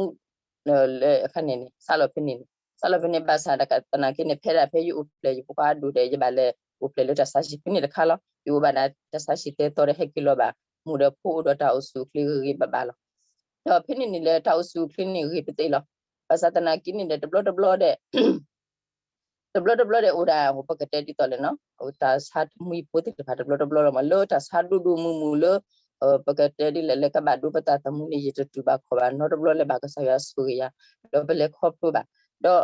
လၢအခါန့ၣ်န့ၣ် စးလီၤဖဲန့ၣ်န့ၣ် စးလီၤဖဲန့ၣ် ဘၣ်ဆၣ်သနာ်က့န့ၣ် ဖဲဒၣ်ဖဲယအိၣ်ဖျဲၣ်ယဖိခွါအဒိၣ်ဒီး ယဘၣ်လဲၤအိၣ်ဖျဲၣ်လၢတၢ်ဆါဟံၣ်ဖဲန့ၣ်တခါလီၤ. ယအိၣ်ဘၣ်ဒၣ်တၢ်ဆါဟံၣ်သၢသီဒီး ဟဲက့ၤလီၤဘၣ် မူဒီးဖိအိၣ်ဒီးတၢ်အိၣ်ဆူၣ်အိၣ်ချ့ဂ့ၤဂ့ၤဘၣ်ဘၣ်လီၤ. ဒီးဖဲန့ၣ်န့ၣ်လၢတၢ်အိၣ်ဆူၣ်အိၣ်ချ့န့ၣ်ဂ့ၤပသ့ၣ်လီၤ. ဘၣ်ဆၣ်သနာ်က့န့ၣ်ဒီး တဘျီတဘျီဒီး တဘျီတဘျီဒီးအိၣ်ဒၣ် ပကတဲဒ်သိးလဲၣ်နီၤ တၢ်ဆါတမှံဖိသ့ၣ်တဖၣ်တဘျီတဘျီလီၤမး လၢတၢ်ဆါဒူဒူမုၢ်မုၢ်လၢ ပကတဲဒ်လဲၣ် လၢကဘၣ်ဒိပသးသမူန့ၣ် ယတတူၢ်ဘၣ်ခီၣ်ဘၣ်နီတဘျီလၢၤဘၣ် ကစၢ်ယွၤဆိၣ်ဂ့ၤယၤ ဒီးပလဲၤခီဖျိဘၣ် ဒီး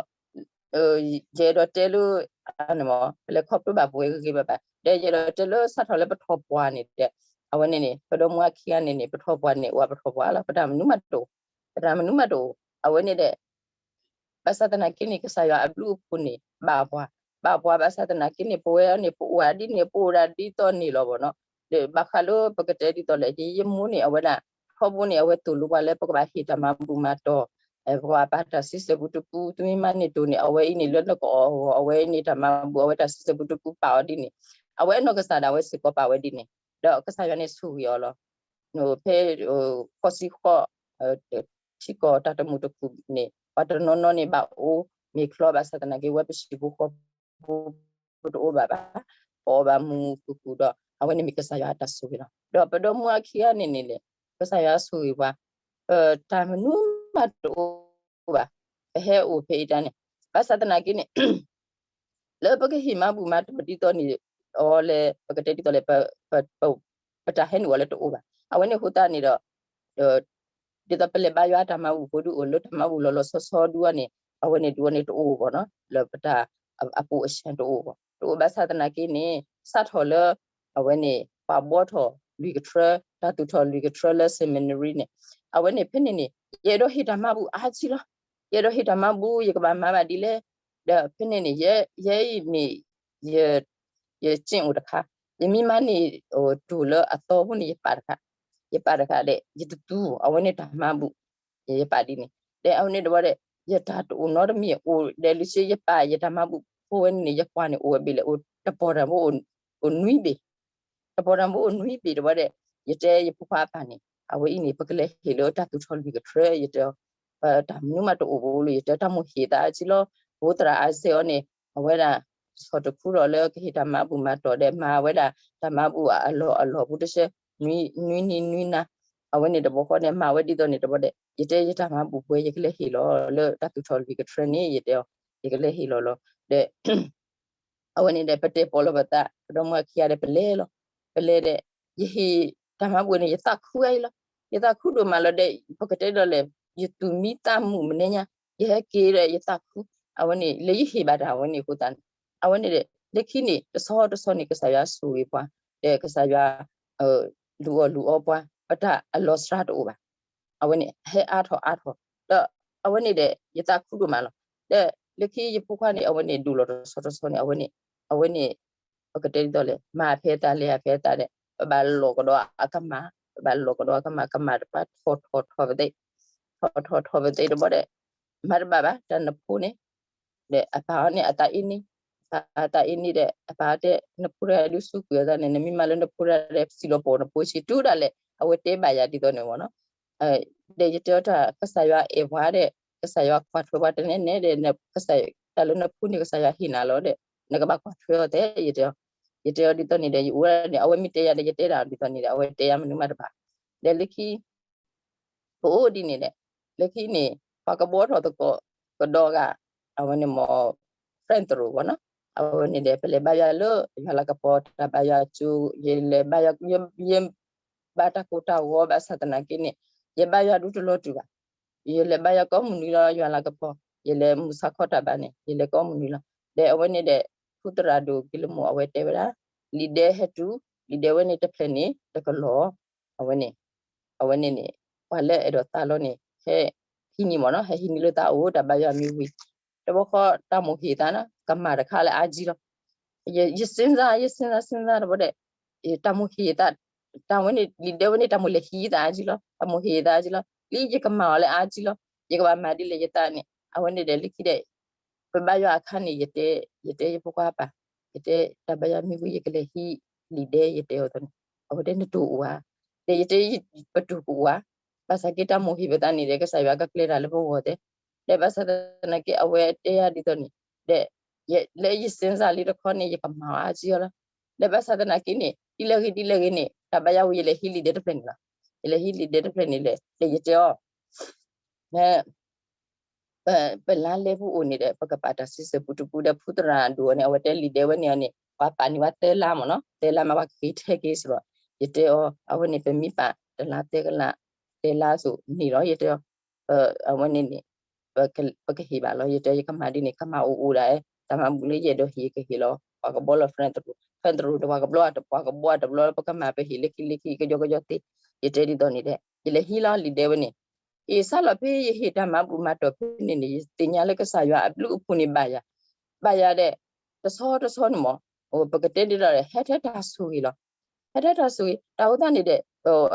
ယအဲၣ်ဒိးတဲလၢ ပလဲၤခီဖျိဘၣ်ပဝဲဂ့ၤဂ့ၤဘၣ်ဘၣ် တဲယဲဒီးတဲလၢစးထီၣ်လၢပထီၣ်ပှၢ်န့ၣ်ဒီး အဝဲန့ၣ်န့ၣ် ပဒီမါခံဂၤန့ၣ်န့ၣ် ပထီၣ်ပှၢ်န့ၣ် အိၣ်ပထီၣ်ပှၢ်လီၤ, ပတၢ်မနုၤမးတအိၣ်, ပတၢ်မနုၤမးတအိၣ်, အဝဲန့ၣ်ဒီး ဘၣ်ဆၣ်သနာ်က့န့ၣ် ကစၢ်ယွၤအဘျုးအဖှိၣ်န့ၣ် ဘၣ်ပှၤ, ဘၣ်ပှၤဘၣ်ဆၣ်သနာ်က့န့ၣ် ပဝဲအံၤန့ၣ် ပအိၣ်ဒ်န့ၣ် ပအိၣ်ဒၣ်ဒ်သိးန့ၣ်လီၤဘၣ်နီၤ. ဒီးဘၣ်ဃးလၢပကတဲဒ်သိးလဲၣ် ယမိၢ်န့ၣ် အဝဲဒၣ် ထီဘိန့ၣ် အဝဲသိၣ်လိပှၤလၢပကဘၣ်ဟ့ၣ်တၢ်မၤဘူၣ်မၤတီၢ် ပကဘၣ်ပာ်တၢ်စံးဆၢပူတပူ သုမ့ၢ်မၤန့ၢ်တအိၣ်န့ၣ် အဝဲအံၤန့ၣ်လၢနကအီၣ်အဂီၢ် အဝဲအံၤန့ၣ်တၢ်မၤဘူၣ် အဝဲတၢ်စံးဆၢပူတပူပာ်အီၤဒ်န့ၣ် အဝဲအနီၢ်ကစၢ်ဒၣ်ဝဲစ့ၢ်ကီးပာ်ဝဲဒ်န့ၣ် ဒီးကစၢ်ယွၤန့ၣ်ဆိၣ်ဂ့ၤအီၤလီၤ. ဖဲ ဃီစံဃီ ထံကီၢ်တၢ်တမုာ်တခုၣ်န့ၣ် ပှၤတနီၤနီၤန့ၣ် ဘၣ်အိၣ်မ့ၤချီဘၣ်ဆၣ်သနာ်က့ ဝဲပဟံၣ်ဖိဃီဖိ ပတအိၣ်ဘၣ်ဘၣ်, ပအီၣ်ဘၣ်မုာ်မုာ်ခုၣ်ခုၣ်ဒီး အဝဲန့ၣ်မ့ၢ်ကစၢ်ယွၤအတၢ်ဆိၣ်ဂ့ၤလီၤ. ဒီးပဒီမါခံဂၤန့ၣ်န့ၣ်လဲၣ် ကစၢ်ယွၤဆိၣ်ဂ့ၤပှၤ, ပတၢ်မနုၤမးတအိၣ်ဘၣ်, ပဟဲအိၣ်ဖဲအံၤတၢ်န့ၣ်, ဘၣ်ဆၣ်သနာ်က့န့ၣ် လၢပကဟ့ၣ်မၤဘူၣ်မၤတီၢ်ဒ်သိးန့ၣ် အီၤလဲၣ် ပကတဲဒ်သိးလဲၣ် ပတၢ်ဟဲနုာ်အီၤလၢတအိၣ်ဘၣ်. အဝဲန့ၣ်အဃိသတးန့ၣ်ဒီး ဒ်သိးပလဲၤဘါယွၤတၢ်မၤဘူၣ်ဖိဒုးအိၣ် လၢတၢ်မၤဘူၣ်လီၤလီၤဆီဆီဒုးအီၤန့ၣ် အဝဲန့ၣ်ဒုးအီၤန့ၣ်တအိၣ်ဘၣ်နီၤ လၢပတၢ်အပူၤအဆၢတအိၣ်ဘၣ်, တအိၣ်ဘၣ်ဆၣ်သနာ်က့န့ၣ် စးထီၣ်လၢ အဝဲန့ၣ် ပှၤဘှီထီၣ်လွံၢ်ကထြၢ တၢ်သူၣ်ထီၣ်လွံၢ်ကထြၢလၢ seminary န့ၣ် အဝဲန့ၣ်ဖဲန့ၣ်န့ၣ် ယအဲၣ်ဒိးဟ့ၣ်တၢ်မၤဘူၣ်အါကံလီၤ. ယအဲၣ်ဒိးဟ့ၣ်တၢ်မၤဘူၣ် ယကဘၣ်မၤဘၣ်ဒ်လဲၣ်, ဒီးဖဲန့ၣ်န့ၣ် ယဲအံၤန့ၣ် ယ ယကၠ့အိၣ်တခါ, ယမ့ၢ်မၤန့ၢ် တိၢ်လၢအသီဖိန့ၣ် ယပာ်တခါ, ယပာ်တခါဒီး ယတသူ အဝဲန့ၣ်တၢ်မၤဘူၣ် ယပာ်ဒ်န့ၣ်, ဒီးအဝဲန့ၣ်တဘျီဒီး ယတၢ်တအိၣ်နီတမံၤအိၣ်ဒီး လၢဆ့ယပာ်ယတၢ်မၤဘူၣ်ဖိဝဲန့ၣ်န့ၣ် ယကွၢ်န့ၣ်အိၣ်ဝဲဘ့ၣ်လဲၣ် အိၣ်တပီၢ်တၢ်ဖိအိၣ်နွံဘ့ၣ်, တပီၢ်တၢ်ဖိအိၣ်နွံဘ့ၣ်တဘျီဒီး ယတဲယဖိခွါအပၢ်န့ၣ် အဝဲအံၤန့ၣ် ပကလဲၤဟ့ၣ်လၢတၢ်သူၣ်ထီၣ်လွံၢ်ကထြၢ ယတဲ တၢ်မနုၤမးတအိၣ်ဘၣ်လၢ ယတဲတၢ်မိၣ်ဟ့ၣ်သးအါကံလီၤ, ဖိသရၣ်အါစဲအီၤန့ၣ် အဝဲဒၣ် ဆီၣ်တခူထီၣ်လၢကဟ့ၣ်တၢ်မၤဘူၣ်မၤတီၢ်ဒီး မၤဝဲဒၣ်တၢ်မၤဘူၣ်အလီၢ်အလီၢ်ပူၤတဆၢ နွံနံၤနွံနၤ, အဝဲန့ၣ်တဘျီဃီန့ၣ် မၤဝဲဒ်သိးန့ၣ်တဘျီဒီး ယတဲယတၢ်မၤဘူၣ်ပှဲၤ ယကလဲၤဟ့ၣ်လီၤလၢတၢ်သူၣ်ထီၣ်လွံၢ်ကထြၢန့ၣ် ယတဲအီၤ ယကလဲၤဟ့ၣ်လီၤလီၤ, ဒီး အဝဲန့ၣ်ဒီး ပတဲပီးလီၤပသး ပဒီမါခံဂၤဒီး ပလဲၤလီၤ, ပလဲၤဒီး ယဟ့ၣ်တၢ်မၤဘူၣ်န့ၣ် ယသးခုအါအံၤလီၤ, ယသးခုဒိၣ်မးလီၤဒီး ပကတဲဒီးလဲၣ် ယသူၣ်မံသးမုာ်မနုၤညါ, ယဟဲက့ၤဒီးယသးခု, အဝဲန့ၣ် လၢယဟ့ၣ်ဘၣ်တၢ်အဝဲန့ၣ်အဃိသတးန့ၣ်, အဝဲန့ၣ်ဒီး လၢခံန့ၣ် တဆီတဆီန့ၣ် ကစၢ်ယွၤဆိၣ်ဂ့ၤပှၤ, ဒီးကစၢ်ယွၤ လူၤအီၣ်လူၤအီပှၤ, ပတၢ်အလီၤစှၤတအိၣ်ဘၣ် အဝဲန့ၣ် ဟဲအါထီၣ်အါထီၣ်, ဒီးအဝဲန့ၣ်ဒီး ယသးခုဒိၣ်မးလီၤ, ဒီးလၢခံယဖိခွါန့ၣ် အဝဲန့ၣ်ဒိၣ်လီၤတဆီတဆီန့ၣ် အဝဲန့ၣ် အဝဲန့ၣ် ပကတဲဒ်သိးလဲၣ် မၤဖဲအသးလဲၤဖဲအသးဒီး ပဘၣ်လိာ်ကဒီးအကမၢ်, ပဘၣ်လိာ်ကဒီးအကမၢ် ကမၢ်တပၤထီၣ်ထီၣ်ထီၣ်ပသ့, ထီၣ်ထီၣ်ထီၣ်ပသ့တဘျီဒီး မၤတဘၣ်ဘၣ် တၢ်နဖိန့ၣ်, ဒီးအပၢ်အီၤန့ၣ် အသးအ့န့ၣ်, အသးအ့န့ၣ်ဒီး အပၢ်တဲ နဖိတဂၤဒုးစူးကွံာ်အသးန့ၣ် နမ့ၢ်မၤလၢနဖိတဂၤဒီး စံၣ်လီၤပီၢ်နဖိဆံး တုၤဒၣ်လဲာ် အဝဲတဲဘၣ်ယၤဒ်သိးန့ၣ်မ့ၢ်နီၤ ဒီးယတဲအီၤတၢ် ကစၢ်ယွၤအဲၣ်ပှၤဒီး ကစၢ်ယွၤကွၢ်ထွဲပှၤတနဲၣ်နဲၣ်ဒီး တၢ်လၢနဖိန့ၣ် ကစၢ်ယွၤဟ့ၣ်နၤလီၤဒီး နကဘၣ်ကွၢ်ထွဲအီၤသ့ ယတဲအီၤ, ယတဲအီၤဒ်သိးန့ၣ်ဒီး ယအိၣ်ဝဲဒၣ်န့ၣ် အဝဲမ့ၢ်တဲယၤဒီး ယတဲဒၣ်အီၤဒ်သိးန့ၣ်ဒီး အဝဲတဲယၤမနုၤမးတဘၣ်, ဒီးလၢခံ ပအိၣ်ဒ်န့ၣ်ဒီး လၢခံန့ၣ် ပှၤကဘှီထီၣ်သကိးကဒီးဂၤ အဝဲန့ၣ်မ့ၢ် friend တရူးဘၣ်နီၤ, အဝဲန့ၣ်ဒီး ပလဲၤဘါယွၤလၢ ယွၤလၤကပီၤ တၢ်ဘါယွၤကၠိ ယလဲၤဘါယွၤ ယ ယဘၣ်တၢ်ကိၢ်တၢ်ဂီၤဘၣ်ဆၣ်သနာ်က့န့ၣ် ယဘါယွၤဒူတလီၤတုၤဘၣ်, ယလဲၤဘါယွၤကိးမုၢ်နံၤလီၤ ယွၤလၤကပီၤ ယလဲၤမုၢ်ဆါခီတၢ်ဘါန့ၣ် ယလဲၤကိးမုၢ်နံၤလီၤ, ဒီးအဝဲန့ၣ်ဒီး ဖုသရၣ်ဒိၣ်က့လၢမိၢ်အဝဲတဲဝဲဒၣ် လံာ်ဒဲဟဲတုၤ လံာ်ဒဲဝဲန့ၣ်တဖျၢၣ်န့ၣ် တကလီၤ အဝဲန့ၣ် အဝဲန့ၣ်န့ၣ် ပှၤလၢအဲၣ်ဒိးသးလီန့ၣ် ဟဲဟံးန့ၢ်မ့ၢ်နီၤ ဟဲဟံးန့ၢ်လၢသးအိၣ် တၢ်ဘါယွၤမ့ၢ်ဝံၤ တဘျီဃီတၢ်မိၣ်ဟ့ၣ်သးနီၤ ကမၢ်တခါလၢအါကံလီၤ, ယ ယစဉ်းစား ယစဉ်းစား စဉ်းစား တဘျီဒီး တၢ်မိၣ်ဟ့ၣ်သး တၢ်ဝဲန့ၣ် လံာ်ဒဲဝဲန့ၣ် တၢ်မိၣ်လဲၤဟံးသးအါကံလီၤ တၢ်မိၣ်ဟ့ၣ်သးအါကံလီၤ လံယကမၢ်အီၤလၢအါကံလီၤ ယကဘၣ်မၤဒ်လဲၣ်ယသးန့ၣ် အဝဲန့ၣ်ဒီးလၢခံဒီး ပဘါယွၤအခါန့ၣ် ယတဲ ယတဲယဖိခွါအပၢ် ယတဲတၢ်ဘါယွၤမ့ၢ်ဝံၤ ယကလဲၤဟံးလံာ်ဒဲ ယတဲအီၤန့ၣ် အဝဲတဲနတိၢ်အိၣ်ဧါ, ဒီးယတဲ ပတိၢ်ကအိၣ်ဧါ, ဘၣ်ဆၣ်က့တၢ်မိၣ်ဟ့ၣ်ပသးန့ၣ်ဒီး ကစၢ်ယွၤကကျဲၤတၢ်လၢပဂီၢ်သ့, ဒီးဘၣ်ဆၣ်သနာ်က့ အဝဲတဲယၤဒ်သိးန့ၣ် ဒီး လၢယစဉ်းစားလံတခီန့ၣ် ယကမၢ်အီၤအါကံအီၤလီၤ, ဒီးဘၣ်ဆၣ်သနာ်က့န့ၣ် ဒ်လဲၣ်ဂ့ၤဒ်လဲၣ်ဂ့ၤန့ၣ် တၢ်ဘါယွၤဝံၤ ယလဲၤဟံးလံာ်ဒဲတဖျၢၣ်န့ၣ်လီၤ, ယလဲၤဟံးလံာ်ဒဲတဖျၢၣ်န့ၣ်လဲၣ် ဒီးယတဲအီၤ ပလါလဲပူၤအိၣ်န့ၣ်ဒီး ပကပာ်တၢ်စံးဆၢပူတပူဒီး ဖုသရၣ်ဒိၣ်အီၤန့ၣ် အဝဲတဲလံာ်ဒဲဝဲန့ၣ်အီၤန့ၣ် ပှၤပာ်န့ၢ်ဝဲသၢလါမ့ၢ်နီၤ သၢလါမး ပှၤကက့ၤထဲက့ၤစ့ၢ်ကီး ယတဲအီၤ အဝဲန့ၣ် ပမ့ၢ်ပာ်တလါသၢကလး သၢလါစိၤန့ၣ်လီၤ ယတဲအီၤ အဝဲန့ၣ်န့ၣ် ပကဟ့ၣ်ဘၣ်လီၤ ယတဲ ယကမၢ်ဒ်န့ၣ် ကမၢ်အိၣ်အိၣ်ဒၣ် တၢ်မၤဘူၣ်လၢယအဲၣ်ဒိးဟ့ၣ်ယကဟ့ၣ်လီၤ ပှၤကဘှီလီၤ friend တရူး ဖဲတရူးတပှၤကဘျီ တပှၤကဘီတဘျီ ပကမၤပဟ့ၣ်လၢခံလၢခံ ကယီကယီသ့, ယတဲဒ်သိးန့ၣ်ဒီး ယလဲၤဟံးလီၤလံာ်ဒဲဝဲန့ၣ်, အ့ၣ် စးလီၤဖဲယဟ့ၣ်တၢ်မၤဘူၣ်မၤတီၢ်ဖဲန့ၣ်န့ၣ် ယသ့ၣ်ညါလၢကစၢ်ယွၤအဘျုးအဖှိၣ်န့ၣ်ဘၣ်ယၤ, ဘၣ်ယၤဒီး တဆီတဆီန့ၣ်မ့ၢ် ပကတဲဒ်သိးဒီး ဟဲထဲတၢ်ဆိၣ်ဂ့ၤလီၤ. ဟဲထဲတၢ်ဆိၣ်ဂ့ၤ တၢ်အိၣ်သးန့ၣ်ဒီး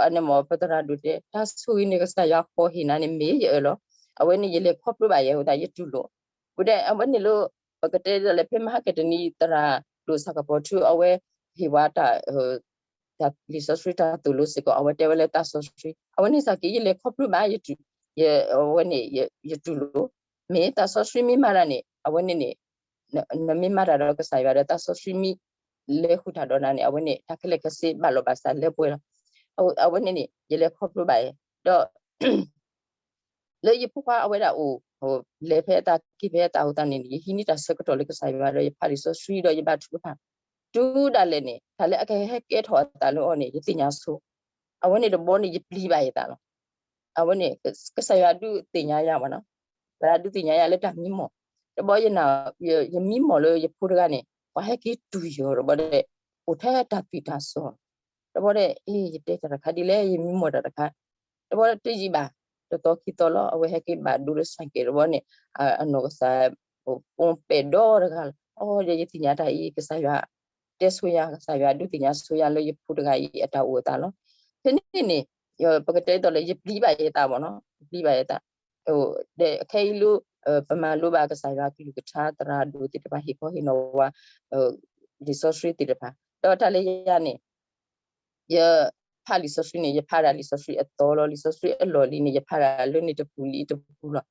အန့ၣ်မ့ၢ် ပသရၣ်ဒိၣ်တဲ တၢ်ဆိၣ်ဂ့ၤန့ၣ် ကစၢ်ယွၤဃီၤဟ့ၣ်နၤန့ၣ် မ့ၢ်ယအၢၣ်လီၤ. အဝဲန့ၣ် ယလဲၤခီဖျိဘၣ်ယဲအဃိသတး ယတူၢ်လိာ်. ဝံၤဒီး အဝဲန့ၣ်လၢ ပကတဲဒ်သိးလၢ ဖဲမဟါကတနံၤ သရၣ်ဒိၣ်ဆၣ်ကပီၤထူ အဝဲဟ့ၣ်ဝဲတၢ် တၢ်လံာ်စီဆှံတၢ်သိၣ်လိစ့ၢ်ကီး အဝဲတဲဝဲလၢတၢ်စီဆှံ အဝဲန့ၣ်စ့ၢ်ကီး ယလဲၤခီဖျိဘၣ် ယ အဝဲန့ၣ် ယတူၢ်လိာ်, မ့ၢ်တၢ်စီဆှံမ့ၢ်မၤတၢ်န့ၣ် အဝဲန့ၣ်န့ၣ် နမ့ၢ်မၤတၢ်ဒီးကစၢ်ယွၤဒီး တၢ်စီဆှံမ့ၢ်လဲၤဃုာ်တၢ်ဒီးနၤန့ၣ် အဝဲန့ၣ် တၢ်ခဲလၢာ်ခဲဆ့ဘၣ်လီၤဘၣ်စးလၢပှဲၤလီၤ. အဝဲန့ၣ်န့ၣ် ယလဲၤခီဖျိဘၣ်ယဲ ဒီး လၢယဖိခွါအဝဲဒၣ်အိၣ် လဲၤဖဲအသးက့ၤဖဲအသးအဃိသတးန့ၣ် ယဟံးန့ၢ်တၢ်ဆၢကတီၢ်လၢကစၢ်ယွၤဒီး ယဖးလံာ်စီဆှံဒီးယဘါထုကဖၣ်, တုၤဒၣ်လဲာ်န့ၣ် တၢ်လၢအကဟဲကဲထီၣ်အသးလၢအီၤန့ၣ် ယသ့ၣ်ညါဆိ, အဝဲန့ၣ်တဘျီန့ၣ် ယပျံၤဘၣ်ယသးလီၤ. အဝဲန့ၣ် ကစၢ်ယွၤဒုးသ့ၣ်ညါယၤမ့ၢ်နီၤ, သရၣ်ဒုးသ့ၣ်ညါယၤလၢတၢ်မံမီၢ်, တဘျီယနာ် ယမံမီၢ်လၢယဖိတဂၤန့ၣ် ပှၤဟဲက့ၤတူၢ်ယီၤတဘျီဒီး အိၣ်ထဲတၢ်သွံၣ်တၢ်စီၣ် တဘျီဒီး အ့ၣ် ယတဲတၢ်တခါဒ်လဲၣ် ယမံမီၢ်တၢ်တခါ, တဘျီဒီးတယံာ်ဘၣ် တသီခံသီလီၤ အဝဲဟဲက့ၤဘၣ်ဒိလၢဆဲးကဲးတဘျီန့ၣ် အနီၢ်ကစၢ် ပိာ်ပဲာ်ဒီတဂၤလီၤ. အိ ဒီးယသ့ၣ်ညါတၢ်အံၤ ကစၢ်ယွၤတဲဆိယၤ ကစၢ်ယွၤဒုးသ့ၣ်ညါဆိယၤလၢယဖိတဂၤအံၤအတၢ်အိၣ်အသးလီၤ. ဖဲန့ၣ်န့ၣ် ပကတဲဒ်သိးလၢယပျံၤဘၣ်ယသးမ့ၢ်နီၤ ယပျံၤဘၣ်ယသး ဒီးခဲအံၤလၢ ပမၤလိဘၣ်ကစၢ်ယွၤကလုၢ်ကထါ သရၣ်ဒိၣ်သ့ၣ်တဖၣ်ဟ့ၣ်ခီဟ့ၣ်နီၤဝဲ လံာ်စီဆှံသ့ၣ်တဖၣ် ဒီးတၢ်လၢယၤန့ၣ် ယဖးလံာ်စီဆှံန့ၣ် ယဖးဒၣ်လံာ်စီဆှံအသီလီၤ. လံာ်စီဆှံအလီၢ်လံၤန့ၣ် ယဖးဒၣ်လၢန့ၣ်တပူၤလံတပူၤလီ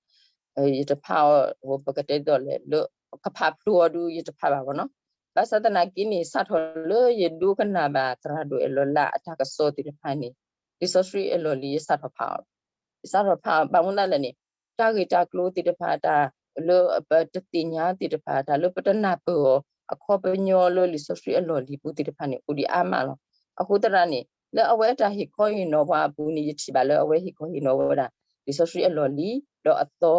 ၤ. ယတဖးအီၤ ပကတဲဒ်သိးလၢ လၢကဖးဖျိအီၤဒုး ယတဖးဘၣ်မ့ၢ်နီၤ. ဘၣ်ဆၣ်သနာ်က့န့ၣ် စးထီၣ်လၢယဒိကနၣ်ဘၣ်သရၣ်ဒိၣ်အဲၣ်လီၤလးအတၢ်ကစီၣ်သ့ၣ်တဖၣ်န့ၣ် လံာ်စီဆှံအလီၢ်လံၤ ယစးထီၣ်ဖးအီၤလီၤ. ယစးထီၣ်ဖးအီၤ ဘၣ်မနုၤလဲၣ်န့ၣ် တၢ်ဂ့ၢ်တၢ်ကျိၤသ့ၣ်တဖၣ် တၢ်လၢပတသ့ၣ်ညါသ့ၣ်တဖၣ် တၢ်လၢပတနၢ်ပၢၢ်အီၤ အခီပညီလၢလံာ်စီဆှံအလီၢ်လံၤပူၤသ့ၣ်တဖၣ်န့ၣ် အိၣ်ဒံးအါမးလီၤ. အဃိသတးန့ၣ် လၢအဝဲအတၢ်ဟ့ၣ်ခီဟ့ၣ်နီၤပှၤအပူၤန့ၣ် ယထံၣ်ဘၣ်လၢအဝဲဟ့ၣ်ခီဟ့ၣ်နီၤဝဲဒၣ် လံာ်စီဆှံအလီၢ်လံၤ ဒီးအသီ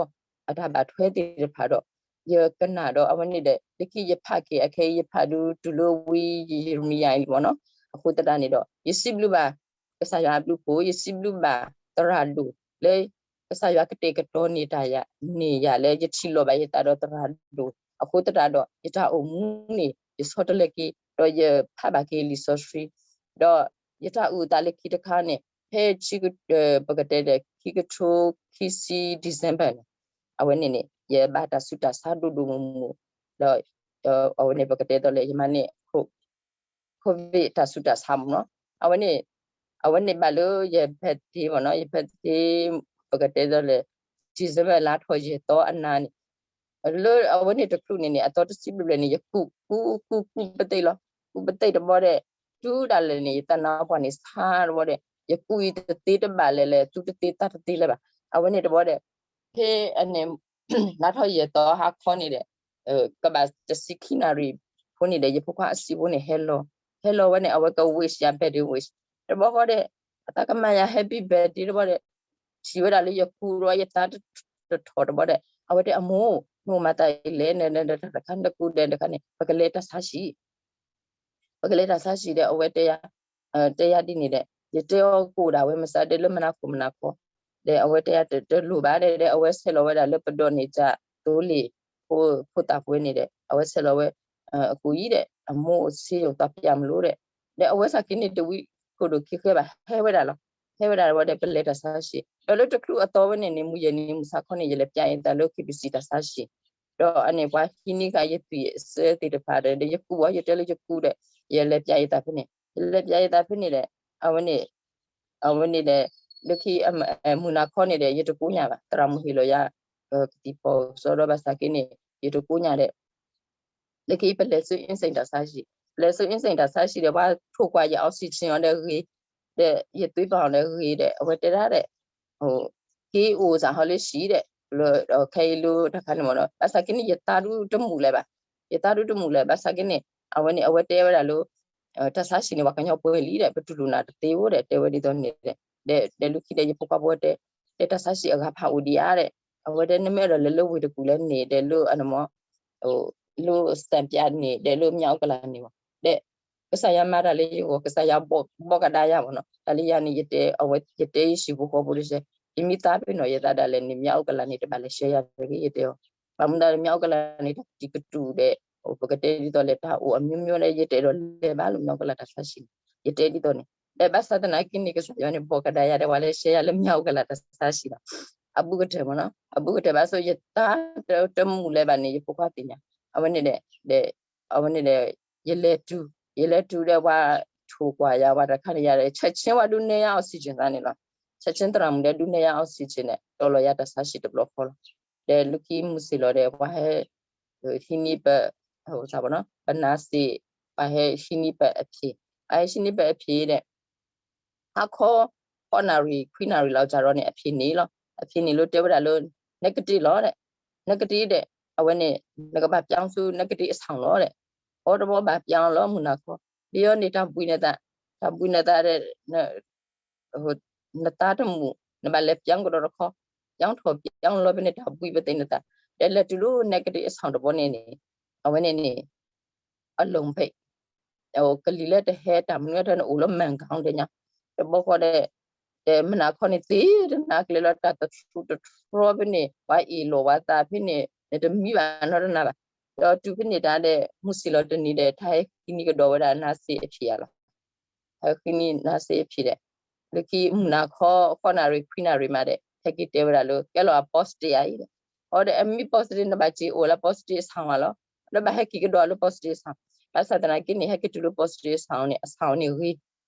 အတၢ်ဘၣ်ထွဲသ့ၣ်တဖၣ်ဒီး ယကနၣ်ဒီးအဝဲန့ၣ်ဒီး လၢခံယဖးက့ၤအခဲအံၤ ယဖးဒုးတုၤလၢဝံယံးရမံယၤအံၤမ့ၢ်နီၤ. အဃိသတးန့ၣ်ဒီး ယစံးဘျုးဘၣ် ကစၢ်ယွၤအဘျုးအဖှိၣ် ယစံးဘျုးဘၣ်သရၣ်ဒိၣ်လၢ ကစၢ်ယွၤကတဲာ်ကတီၤန့ၢ်တၢ်ယၤ န့ၢ်ယၤလၢ ယထံၣ်လီၤဘၣ်ယသးဒီးသရၣ်ဒိၣ် အဃိသတးဒီး ယတၢ်အိၣ်မူန့ၣ် ယဆီတလဲက့ၤ ဒီးယဖးဘၣ်က့ၤလံာ်စီဆှံ ဒီးယတၢ်အုၣ်အသးလၢခံတခါန့ၣ် ဖဲ ပကတဲဒီး ခံကထိခံဆံ December န့ၣ် အဝဲန့ၣ်န့ၣ် ယဘၣ်တၢ်ဆူးတၢ်ဆါဒိၣ်ဒိၣ်မုၢ်မုၢ် ဒီး အဝဲန့ၣ် ပကတဲဒ်သိးလၢယမါန့ၣ် COVID တၢ်ဆူးတၢ်ဆါမ့ၢ်နီၤ. အဝဲန့ၣ် အဝဲန့ၣ်ဘၣ်လၢယ birthday မ့ၢ်နီၤ, ယ birthday ပကတဲဒ်သိးလၢ December လါထီၣ်ယဲၢ်သီအနၤန့ၣ် လၢအဝဲန့ၣ်တချုးန့ၣ်န့ၣ် အသီတဆံဘျဲၣ်ဘျဲၣ်န့ၣ် ယကူး ကူး ကူး ကူးပသ့ၣ်လီၤ. ကူးပသ့ၣ်တဘျီဒီး တုၤဒၣ်လဲာ်န့ၣ် ယတၢ်နါပှၢ်န့ၣ်ဆါတဘျီဒီး ယကူးအံၤတသ့တဘၣ်လဲၣ်လဲၣ် သူတသ့သးတသ့လၢၤဘၣ်. အဝဲန့ၣ်တဘျီဒီး ဖဲအန့ၣ် နါထီၣ်ယဲၢ်သီဟါခီန့ၣ်ဒီး ကဘၣ်တဆံခံနၣ်ရံၣ်ဖိန့ၣ်ဒီး ယဖိခွါအစံးဖိန့ၣ်ဟဲလီၤ, ဟဲလီၤဝဲန့ၣ် အဝဲက wish ယၤ birthday wish တဘျီဃီဒီး အသးကမၤယၤ happy birthday တဘျီဒီး ထံၣ်ဝဲဒၣ်လၢယကူးဒီးယသးတထီၣ်တဘျီဒီး အဝဲတဲအမိၢ် နအိၣ်မၤသးဒ်လဲၣ် နတခါနကူးဒီးတခါန့ၣ် ပကလဲၤတၢ်ဆါဟံၣ် ပကလဲၤတၢ်ဆါဟံၣ်ဒီး အဝဲတဲယၤ တဲယၤဒ်န့ၣ်ဒီး ယတဲအီၤကအိၣ်ဒၣ်ဝဲမစးဒဲလၢမနၤခိၣ်မနၤခီ ဒီးအဝဲတဲယၤတလိၣ်ဘၣ်ဒီး အဝဲဆဲးလီၤဝဲဒၣ်လၢပဒိးန့ၢ်တၢ်သိလ့ၣ် ဖိသၣ်ဖိန့ၣ်ဒီး အဝဲဆဲးလီၤဝဲ အကူးအံၤဒီး အမိၢ်အိၣ်ဆ့ယိၣ်သးပျၢ်မလိဒီး ဒီးအဝဲစးက့န့ၣ်တဝံၤခိၣ်ဒိၣ်ခံဃဲဘၣ် ဟဲဝဲဒၣ်လီၤ. ဟဲဝဲဒၣ်ဝဲဒီး ပလဲၤတၢ်ဆါဟံၣ် ဒီးလၢတချုးအသီဝဲန့ၣ်န့ၣ် မုၢ်ယဲၢ်နံၤမုၢ်ဆါခီန့ၣ် ယလဲၤပျးယသးလၢ KBC တၢ်ဆါဟံၣ် ဒီးအန့ၣ်ပှၤဟံးန့ၢ်ဃာ်ယသွံၣ်အစၢသ့ၣ်တဖၣ်ဒီး ဒီးယကူးအီၤ ယတဲလၢယကူးဒီး ယလဲၤပျးယသးဖဲန့ၣ် ယလဲၤပျးယသးဖဲန့ၣ်ဒီး အဝဲန့ၣ် အဝဲန့ၣ်ဒီး လၢခံ မုၢ်နၤခီန့ၣ်ဒီး ယတကိးညါဘၣ် သရၣ်မုၣ်ဟ့ၣ်လီၤယၤ ကသံၣ်ဖီၣ်ကစီဒီးဘၣ်ဆၣ်က့န့ၣ် ယတကိးညါဒီး လၢခံပလဲၤဆူ အင်းစိန် တၢ်ဆါဟံၣ် ပလဲၤဆူ အင်းစိန် တၢ်ဆါဟံၣ်ဒီး ပှၤထိၣ်ကွၢ်ယ oxygen အီၤဒီးဂ့ၤ ဒီးယသွံၣ်ပာ်အီၤဒီးဂ့ၤဒီး အဝဲတဲဒၣ်ဒီး က့အိၣ်စ့ၢ်ဟီလၢဟံၣ်ဒီး ခဲအံၤလၢတၢ်ခါန့ၣ်မ့ၢ်ဒီး ဘၣ်ဆၣ်က့န့ၣ် ယသးဒုတမုာ်လၢၤဘၣ် ယသးဒုတမုာ်လၢၤ ဘၣ်ဆၣ်က့န့ၣ် အဝဲန့ၣ် အဝဲတဲဝဲဒၣ်လၢ တၢ်ဆါဟံၣ်န့ၣ် ပှၤကညီပှဲၤလံဒီး ပတူၢ်လိာ်နၤတသ့ဧိၤဒီး တဲဝဲဒ်သိးန့ၣ်ဒီး ဒီးလၢခံဒီး ယဖိခွါဖိတဲ တဲတၢ်ဆါဟံၣ်အဂၤဖးအိၣ်ဒံးဧါဒီး အဝဲတဲနမ့ၢ်အဲၣ်ဒိးလဲၤလၢဝ့ၢ်တကူၣ်လဲၣ်န့ၣ် ဒီးလၢအန့ၣ်မ့ၢ် လၢစဲးပၠးန့ၣ် ဒီးလၢမၠၣ်အူကလးန့ၣ်မ့ၢ် ဒီး ကစၢ်ယွၤမၤတၢ်လၢယဂီၢ်, ကစၢ်ယွၤဘိးကဒါယၤမ့ၢ်နီၤ. တၢ်လၢယၤန့ၣ် ယတဲအဝဲ ယတဲယဟံၣ်ဖိဃီဖိတစဲး, ယမ့ၢ်သးပ့ၤနီၣ်ယသးဒၣ်လဲာ်န့ၣ် မၠၣ်အိၣ်ကလာ်န့ၣ် တဘၣ်လဲၤရှဲယၤတဂ့ၤ ယတဲအီၤ. ဘၣ်မနုၤဒၣ်လဲာ် မၠၣ်အိၣ်ကလာ်န့ၣ် တၢ်တံၤကတူာ်ဒီး ပကတဲဒ်သိးလဲၣ် တၢ်အိၣ်အမျိုးမျိုးဒီး ယတအဲၣ်ဒိးလဲၤဘၣ်လၢမၠၣ်အိၣ်ကလာ်တၢ်ဆါဟံၣ်န့ၣ် ယတဲဒ်သိးန့ၣ်. ဒီးဘၣ်ဆၣ်သနာ်က့န့ၣ် ကစၢ်ယွၤန့ၣ် ဘိးကဒါယၤဒီး ပှၤလဲၤရှဲယၤလၢမၠၣ်အိၣ်ကလာ်တၢ်ဆါဟံၣ်လီၤ. အဘူးကတၢၢ်မ့ၢ်နီၤ, အဘူးကတၢၢ်ဘၣ်ဆိ ယတၢ်တမုာ်လၢၤဘၣ်န့ၣ် ယဖိခွါသ့ၣ်ညါ, အဝဲန့ၣ်ဒီး ဒီး အဝဲန့ၣ်ဒီး ယလဲၤတုၤ ယလဲၤတုၤဒီး ပှၤထိၣ်ကွၢ်ယၤ ပှၤတခါန့ၣ်ယၤဒီး ဆဲးဆ့ဝဲဒုးနဲၣ်ယၤ oxygen သးန့ၣ်လီၤ. ဆဲးဆ့သရၣ်မုၣ်ဒီး ဒုးနဲၣ်ယၤ oxygen န့ၣ် တီၢ်လီၤယၤတၢ်ဆါဟံၣ်တဘျီဃီလီၤ. ဒီးလၢခံမုၢ်ဆ့ၣ်လီၤဒီး ပှၤဟဲ ဟံးန့ၢ်ပ ပနါစ့, ပှၤဟဲဟံးန့ၢ်ပအဖံး, ပှၤဟဲဟံးန့ၢ်ပအဖံးဒီး ဟါခီ ဃိးနၣ်ရံၣ် ခွံနၣ်ရံၣ်လီၤကၢ်ဒီးန့ၣ် အဖံးန့ၣ်လီၤ. အဖံးန့ၣ်လီၤတဲဝဲဒၣ်လၢ negative လီၤဒီး negative ဒီး အဝဲန့ၣ် နကဘၣ်ပၠီဆူ negative အဆောင်လီၤဒီး အီတဘီဘၣ်ပၠီလီၤ မုၢ်နၤခီ, ဒ်အံၤန့ၣ် တၢ်ဘှံးနသး, တၢ်ဘှံးနသးဒီး နသးတမုာ် နဘၣ်လဲၤပၠီကဒီးတခီ, ပၠီထီၣ်ပၠီလီၤဖဲန့ၣ် တၢ်ဘှံးပသ့ၣ်နသး, ဒီးလဲၤတုၤလၢ negative အဆောင်တဘီန့ၣ်န့ၣ် အဝဲန့ၣ်န့ၣ် အလီၢ်ဖဲ ကလံၤလၢတဟဲတၢ်မနုၤထဲန့ၣ် အိၣ်လၢမၢ်ကီၢ်ဒဲးညါ, တဘီဃီဒီး ဒီးမုၢ်နၤခီန့ၣ် သ့ၣ်တနၤကျဲလီၤ တၢ်တထူးတထြီဖဲန့ၣ် ပှၤအ့ၣ်လိာ်ပှၤသးဖဲန့ၣ် နတမံဘၣ်နီတနၤဘၣ်. ဒီးတုၤဖဲန့ၣ်တၢ်ဒီး မုၢ်ဆ့ၣ်လီၤတနံၤဒီး တၢ်ဟဲဟံးန့ၢ်ကဒီးဝဲဒၣ်နါစ့အဖံးဧါလီၤ. ဟဲဟံးန့ၢ်နါစ့အဖံးဒီး လၢခံမုၢ်နၤခီ ဃိးနၣ်ရံၣ် ခွံနၣ်ရံၣ်မးဒီး ဟဲက့ၤတဲဝဲဒၣ်လၢ ကဲလီၤအ positive အံၤဒီး အီဒီးအမ့ၢ် positive နဘၣ်စ့ၢ်အိၣ်လၢ positive အဆောင်မးလီၤ. ဒီးဘၣ်ဟဲက့ၤကဒီးလၢ positive အဆောင်, ဘၣ်ဆၣ်သနာ်က့န့ၣ် ဟဲက့ၤတုၤလၢ positive အဆောင်န့ၣ် အဆောင်န့ၣ်ဂ့ၤ,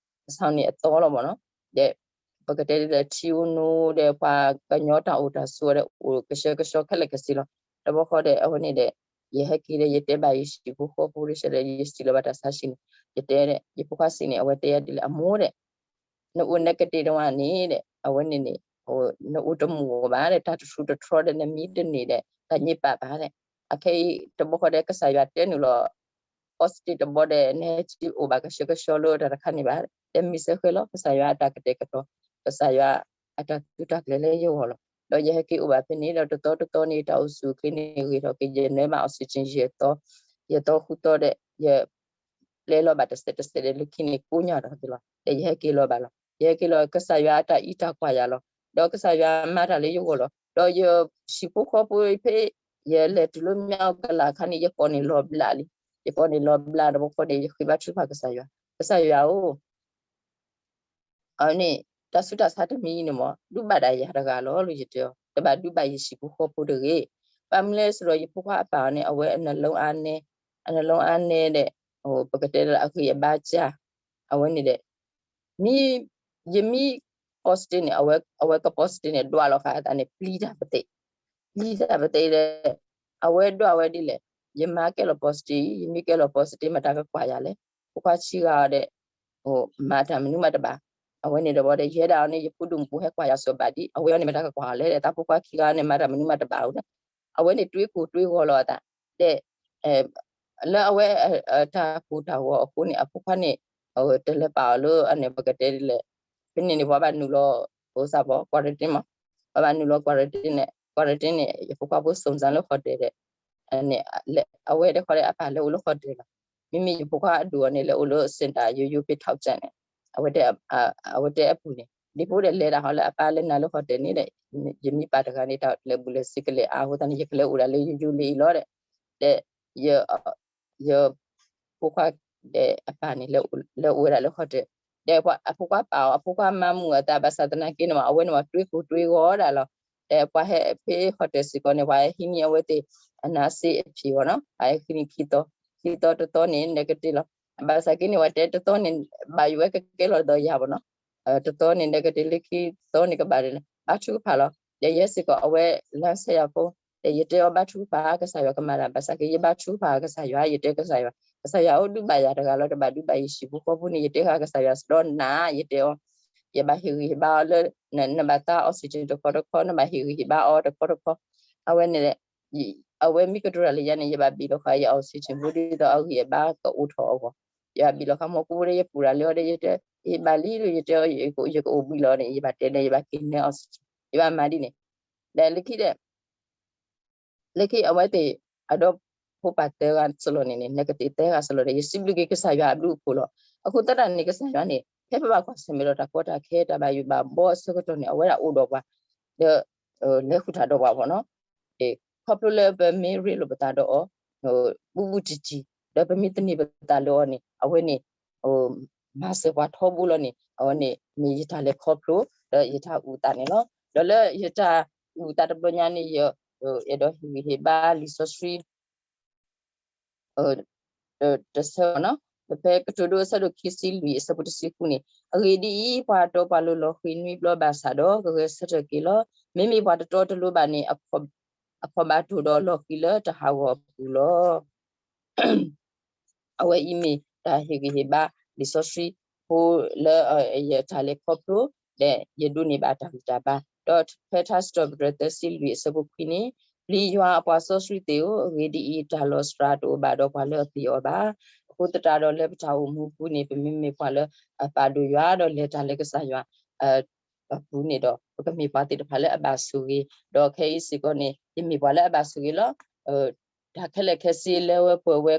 အဆောင်န့ၣ်အသီလီၤမ့ၢ်နီၤ. ဒီး ပကတဲဒ်လဲၣ် ထံဧိၤနိဒီး ပှၤကညီတၢ်အိၣ်တၢ်ဆိးဒီး အိၣ်ကဆှဲကဆှီခဲလၢာ်ကဆှီလီၤ. တဘီဃီဒီး အဝဲန့ၣ်ဒီး ယဟဲက့ၤဒီး ယတဲဘၣ်ယဟံၣ်ဖိဃီဖိဒ်လဲၣ် ယစံးလီၤဘၣ်တၢ်ဆါဟံၣ်န့ၣ် ယတဲဒီး ယဖိခွါစံးန့ၣ် အဝဲတဲယၤဒ်လဲၣ် အမိၢ်ဒီး နအိၣ် negative တဝါန့ၣ်ဒီး အဝဲန့ၣ်န့ၣ် နအိၣ်တမုာ်ဘၣ်ဒီး တၢ်တထူးတထြီဒီး နမံတန့ၢ်ဒီး တၢ်ညံပာ်ဘၣ်ဒီး အခဲအံၤ တဘီဃီဒီး ကစၢ်ယွၤတဲနုာ်လီၤ positive တဘီဒီး နဟဲက့ၤအိၣ်ဘၣ်ကဆှဲကဆှီလၢတၢ်တခါန့ၣ်ဘၣ်. ဒီးမ့ၢ်စ့ၢ်ကီးလီၤ ကစၢ်ယွၤအတၢ်ကတဲာ်ကတီၤ ကစၢ်ယွၤအတၢ်သုးတၢ်ကျဲၤလၢယဂီၢ်လီၤ. ဒီးယဟဲက့ၤအိၣ်ဘၣ်ဖဲန့ၣ်ဒီး တသီတသီန့ၣ် တၢ်အိၣ်ဆူၣ်အိၣ်ချ့န့ၣ် ဂ့ၤထီၣ်က့ၤ ယနၢဘၣ် oxygen ယသီ, ယသီဃုသီဒီး ယ ပျဲလီၤဘၣ်တစဲးတစဲးဒီး လၢခံန့ၣ် ကိးညါထီၣ်က့ၤလီၤ. ဒီးယဟဲက့ၤလီၤဘၣ်လီၤ. ယဟဲက့ၤလီၤ ကစၢ်ယွၤအတၢ်အံးတၢ်ကွၢ်ယၤလီၤ. ဒီးကစၢ်ယွၤမၤတၢ်လၢယဂီၢ်လီၤ. ဒီးယဟံၣ်ဖိဃီဖိဖဲ ယလဲၤတုၤလၢမၠၣ်အိၣ်ကလာ်အခါန့ၣ် ယကိာ်န့ၣ်လီၤဘျးလံ. ယကိာ်န့ၣ်လီၤဘျးတဘျီဃီန့ၣ် ယဃ့ဘါထုကဖၣ်ကစၢ်ယွၤ, ကစၢ်ယွၤဧၢ အန့ၣ် တၢ်ဆူးတၢ်ဆါတမံၤအံၤန့ၣ်မ့ၢ် ဒုးဘၣ်ဒၣ်ယၤတဂၤလီၤလၢယတဲအီၤ, တဘၣ်ဒုးဘၣ်ယဟံၣ်ဖိဃီဖိတဂ့ၤ. ဘၣ်မနုၤလဲၣ်ဆိုတော့ ယဖိခွါအပၢ်န့ၣ် အဝဲအနလုံးအားနည်း, အနလုံးအားနည်းဒီး ပကတဲလၢအဂံၢ်အဘါစှၤ, အဝဲန့ၣ်ဒီး မ့ၢ် ယမ့ၢ် positive န့ၣ် အဝဲ အဝဲက positive န့ၣ် ဒွးလီၤဃာ်အသးန့ၣ် ပျံၤတၢ်ပသ့ၣ်, ပျံၤတၢ်ပသ့ၣ်ဒီး အဝဲဒွးဝဲဒ်လဲၣ်, ယမ့ၢ်ကဲလီၤ positive, ယမ့ၢ်ကဲလီၤ positive မတၤကကွၢ်ယၤလဲၣ်, ဖိခွါဆံးဂၤအီၤဒီး မၤတၢ်မနုၤမးတဘၣ်. အဝဲန့ၣ်တဘျီဒီး ယဲဒၣ်အီၤန့ၣ် ယဖိဒိၣ်မုၣ်ဖိဟဲကွၢ်ယၤစီၤဘၣ်ဒံး, အဝဲအီၤန့ၣ်မတၤကကွၢ်အီၤလဲၣ်, တၢ်ဖိခွါခံဂၤန့ၣ် မၤတၢ်မနုၤမးတဘၣ်အီၤဒီး အဝဲန့ၣ်တွ့ကိၢ်တွ့ဂီၤလီၤအသး, ဒီး လၢအဝဲ တၢ်ကူၣ်တၢ်ဂီၤအဃိန့ၣ် အဖိခွါန့ၣ် တလဲၤပာ်အီၤလၢအန့ၣ် ပကတဲဒ်လဲၣ်, ဖဲန့ၣ်န့ၣ် ပှၤဘၣ်နုာ်လီၤ ပစၢ်ပီၤ quarantine မး, ပှၤဘၣ်နုာ်လီၤ quarantine န့ၣ် quarantine န့ၣ် ယဖိခွါဖိ စုံစမ်း လၢ hotel ဒီး အဝဲတခီဒီး အပၢ်လဲၤအိၣ်လၢ hotel လီၤ. မ့မ့ၢ်ယဖိခွါအဒိၣ်အီၤန့ၣ် လဲၤအိၣ်လၢ center ယိယိဖဲ ထောက်ကြံ န့ၣ်, အဝဲတဲ အဝဲတဲအပူၤန့ၣ် ဒ်ဖိဒီးလဲၤတၢ်ဟီလၢအပၢ်လဲၤနုာ်လၢ hotel န့ၣ်ဒီး ယမ့ၢ်ပၢ်တဂၤန့ၣ် တၢ်လဲၤဘူးလဲၤစံးကလဲၤအါအဃိသတးန့ၣ် ယကလဲၤအိၣ်ဒၣ်လၢယိယိလံအံၤလီၤဒီး ဒီး ယ ယဖိခွါဒီးအပၢ်န့ၣ် လဲၤအိၣ်ဝဲဒၣ်လၢ hotel, ဒီးအဖိခွါပာ်အီၤ အဖိခွါမၤမုာ်အသးဘၣ်ဆၣ်သနာ်က့န့ၣ်မး အဝဲန့ၣ်မးတွ့ကိၢ်တွ့ဂီၤဒၣ်လီၤ. ဒီးပှၤဟဲဖဲ hotel စ့ၢ်ကီးန့ၣ် ပှၤဟဲဟံးန့ၢ်အဝဲသ့ၣ် အနါစ့အဖံးအီၤနီၤ, ပှၤဟဲဟံးန့ၢ်ခံသီ, ခံသီတသီန့ၣ် negative လီၤ. ဘၣ်ဆၣ်က့န့ၣ် ပှၤတဲတသီန့ၣ် ဘၣ်ယိၣ်ဝဲကကဲလီၤဒီးယၤဘၣ်နီၤ, တသီန့ၣ် negative လၢခံသီန့ၣ်ကဘၣ်ဒီး ဘါထုကဖၣ်လီၤ. ဒီးယဲစ့ၢ်ကီး အဝဲလါစဲယၤဖိ ဒီးယတဲအီၤဘါထုကဖၣ် ကစၢ်ယွၤကမၤတၢ် ဘၣ်ဆၣ်က့ ယဘါထုကဖၣ်ကစၢ်ယွၤ ယတဲကစၢ်ယွၤ, ကစၢ်ယွၤအိၣ်ဒုးဘၣ်ယၤတဂၤလီၤ တဘၣ်ဒုးဘၣ်ယဟံၣ်ဖိဃီဖိန့ၣ် ယတဲဃာ်ကစၢ်ယွၤစဒီနၤ ယတဲအီၤ, ယဘၣ်ဟ့ၣ်ဂံၢ်ဟ့ၣ်ဘါအီၤလၢ နဘၣ်သါ oxygen တခီတခီ နဘၣ်ဟ့ၣ်ဂံၢ်ဟ့ၣ်ဘါအီၤတခီတခီ, အဝဲန့ၣ် အဝဲမ့ၢ်ကတိၤတၢ်လၢယၤန့ၣ် ယဘၣ်ဘံၣ်လီၤဃာ်ယ oxygen ဖိဒ်သိးအဂံၢ်အဘါကအိၣ်ထီၣ်အဂီၢ်, ယဘၣ်ဘံၣ်လီၤဃာ် မ့ၢ်ကူဒီးယပူၤတၢ်လၢအီၤဒီး ယတဲ ယဘၣ်လံလၢယတဲအီၤ ယကအိၣ်ဘှံးလီၤန့ၣ် ယဘၣ်တဲဒီး ယဘၣ်က့ၤနဲ oxygen ယဘၣ်မၤဒ်န့ၣ်, ဒီးလၢခံဒီး လၢခံအဝဲသ့ၣ် အဒီပုၢ် ဖိပၢ်သၢဂၤစ့ၢ်လီၤန့ၣ်န့ၣ် နကသ့ၣ်သၢဂၤစ့ၢ်လီၤဒီး ယစံးဘျုးက့ၤကစၢ်ယွၤအဘျုးအဖှိၣ်လီၤ. အဃိသတးန့ၣ် ကစၢ်ယွၤန့ၣ် ဖဲပဘၣ်ကွၢ်ဆၢၣ်မဲာ်ဒီးတၢ်ကီတၢ်ခဲ တၢ်ဘၣ်ယိၣ်ဘၣ်ဘီအဆၢကတီၢ်န့ၣ် အဝဲဒၣ်အိၣ်ဒီးပှၤ ဒီး လဲၤဃုာ်တၢ်ဒီးပှၤဘၣ်နီၤ. ခီဖျိလၢပမ့ၢ်ရ့လိာ်ပသးဒီးအီၤ ဘူးဘူးတံၢ်တံၢ် ဒီးပမ့ၢ်သန့ၤပသးလၢအီၤန့ၣ် အဝဲန့ၣ် မၤစၢၤပှၤထီဘိလီၤန့ၣ် အဝဲန့ၣ်မ့ၢ်ယတၢ်လဲၤခီဖျိ ဒီးယတၢ်အုၣ်အသးန့ၣ်လီၤ. ဒီးလၢယတၢ်အုၣ်အသးတဘျီညါန့ၣ် ယအဲၣ်ဒိးဟ့ၣ်ဂံၢ်ဟ့ၣ်ဘါလံာ်စီဆှံ တဆၢနီၤ, ဖဲကတိၤဒိအဆၢဒိၣ်ခံဆံလွံၢ်အဆၢဖိတဆံဃုန့ၣ်, အဂ့ၢ်ဒ်အံၤ, ပှၤတီပှၤလိၤလီၤဃံၤနွံဘျီဘၣ်ဆၣ်ဒီး ကဂဲၤဆၢထၢၣ်က့ၤလီၤ. မ့မ့ၢ်ပှၤတတီတလိၤဘၣ်န့ၣ် အခီၣ်ဘၣ်တိၢ်ဒီးလီၤဃံၤလၢတၢ်ဟးဂီၤအပူၤလီၤ. အဝဲအံၤမ့ၢ်တၢ်ဟ့ၣ်ဂံၢ်ဟ့ၣ်ဘါ လံာ်စီဆှံဖိလၢ ယတၢ်လဲၤခီဖျိ ဒီးယဒိးန့ၢ်ဘၣ်တၢ်ဂံၢ်တၢ်ဘါ, ဒီးဖဲထါစံးထီၣ်ပတြၢၤသၢဆံလွံၢ်အဆၢဖိခွံန့ၣ်, ပျံၤယွၤအပှၤစီဆှံသ့ၣ်ဧၢ, အဂ့ၢ်ဒ်အံၤ, တၢ်လီၤစှၤတအိၣ်ဘၣ်ဒီးပှၤလၢအပျံၤအီၤဘၣ်. အဃိသတးဒီးလၢပတၢ်အိၣ်မူပူၤန့ၣ် ပမ့မ့ၢ်ပှၤလၢအပာ်ဒိၣ်ယွၤ ဒီးလဲၤတၢ်လၢကစၢ်ယွၤ အပူၤန့ၣ်ဒီး ပကမ့ၢ်ပှၤသ့ၣ်တဖၣ်လၢအဘၣ်ဆိၣ်ဂ့ၤ, ဒီးခဲအံၤစ့ၢ်ကီးန့ၣ် ယမ့ၢ်ပှၤလၢအဘၣ်ဆိၣ်ဂ့ၤလီၤ. တၢ်ခဲလၢာ်ခဲဆ့လၢဝဲပှဲၤဝဲ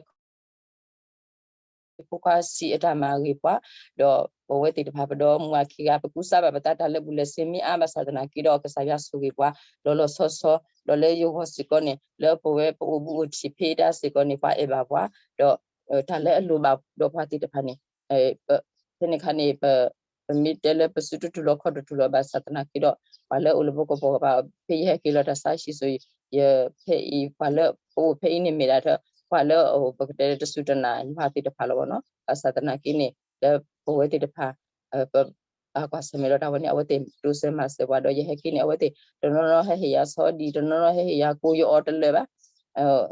ဖိခွါဆံးအတၢ်မၤဂ့ၤပှၤ, ဒီးပဝဲသ့ၣ်တဖၣ်ပဒီမါဝၤခံဂၤ ပကူစါဘၣ်ပသးတၢ်လၢာ်ဘူၣ်လၢာ်စ့ၤမ့ၢ်အါဘၣ်ဆၣ်သနာ်က့ဒီး ကစၢ်ယွၤဆိၣ်ဂ့ၤပှၤ လီၤလီၤဆီဆီ, ဒီးလၢယဂီၢ်စ့ၢ်ကီးန့ၣ် လၢပဝဲပအိၣ်ဘူးအိၣ်ထံးဖဲအံၤတၢ်စ့ၢ်ကီးန့ၣ် ပှၤအဲၣ်ဘၣ်ပှၤ, ဒီး တၢ်လၢအလိၣ်ဘၣ်ဒီးပှၤသ့ၣ်တဖၣ်န့ၣ် ဖဲန့ၣ်အခါန့ၣ် ပမ့ၢ်တဲလၢပစုတတူၢ်လိာ်ခီၣ်တတူၢ်လိာ်ဘၣ်ဆၣ်သနာ်က့ဒီး ပှၤလၢအအိၣ်လၢပကီၢ်ပူၤဘၣ် ဖဲယဟဲက့ၤလီၤတၢ်ဆါဟံၣ်စိၤ ယဖဲအံၤ ပှၤလၢပအိၣ်ဖဲအံၤန့ၣ်မ့ၢ်ဒၣ် ပှၤလၢပကတဲလၢတစူၢ်တနာ်ယွၤသ့ၣ်တဖၣ်လီၤဘၣ်နီၤ. ဘၣ်ဆၣ်သနာ်က့န့ၣ် လၢပဝဲသ့ၣ်တဖၣ် ပဘၣ်ကွၢ်ဆၢၣ်မဲာ်ဒီးတၢ်ဝဲန့ၣ် အဝဲသ့ၣ်တိစၢၤမၤစၢၤပှၤဒီး ယဟဲက့ၤန့ၣ် အဝဲသ့ၣ် တနီၤနီၤဟဲဟ့ၣ်ယၤဆီဒံၣ် တနီၤနီၤဟဲဟ့ၣ်ယၤကိယအီၤတလၢာ်ဘၣ်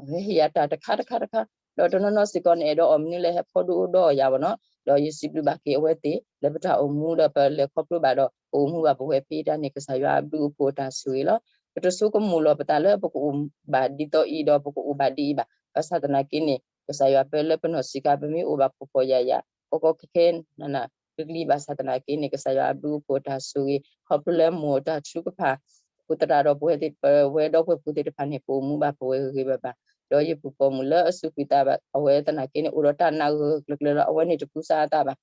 ဟဲဟ့ၣ်ယၤတၢ်တခါတခါတခါ, ဒီးတနီၤနီၤစ့ၢ်ကီးန့ၣ် အဲၣ်ဒိးအီၣ်မနုၤလဲၣ် ဟဲဖီဒိၣ်အိၣ်ဒီးယၤဘၣ်နီၤ. ဒီးယစံးဘျုးဘၣ်က့ၤအဝဲသ့ၣ် လၢပတၢ်အိၣ်မူဒီးပလဲၤခီဖျိဘၣ်ဒီး ပအိၣ်မူဘၣ်ပဝဲဖဲအံၤတၢ်န့ၣ် ကစၢ်ယွၤအဘျုးအဖှိၣ်အတၢ်ဆိၣ်ဂ့ၤလီၤ. ပတဆိကမိၣ်လီၤပသးလၢပကအိၣ်ဘၣ်ဒ်သိးအံၤဒီးပကအိၣ်ဘၣ်ဒ်အံၤဘၣ်. ဘၣ်ဆၣ်သနာ်က့န့ၣ် ကစၢ်ယွၤပၢလၢပနီၢ်ဆံးခါ ပမ့ၢ်အိၣ်ဘၣ်ဖှီၣ်ဖှီၣ်ယာ်ယာ် ကီကီခဲခဲ နးနးကျံကျံဘၣ်ဆၣ်သနာ်က့န့ၣ် ကစၢ်ယွၤအဘျုးအဖှိၣ်အတၢ်ဆိၣ်ဂ့ၤ ခီဖျိလၢမိၢ်တၢ်ထုကဖၣ် အဃိသတးဒီးပဝဲသ့ၣ် ပဝဲဒီပုၢ်ဝဲၢ်ဖိသ့ၣ်တဖၣ်န့ၣ် ပအိၣ်မူဘၣ်ပဝဲဂ့ၤဂ့ၤဘၣ်ဘၣ်, ဒီးယပူၤပိာ်မုၣ်လၢအစူးကွံာ်သးဘၣ် အဝဲသနာ်က့န့ၣ် အိၣ်ဒီးတၢ်နာ်ဂၢၢ်ဂၢၢ်ကျၢၤကျၢၤလီၤ. အဝဲန့ၣ်တကူစါအသးဘၣ်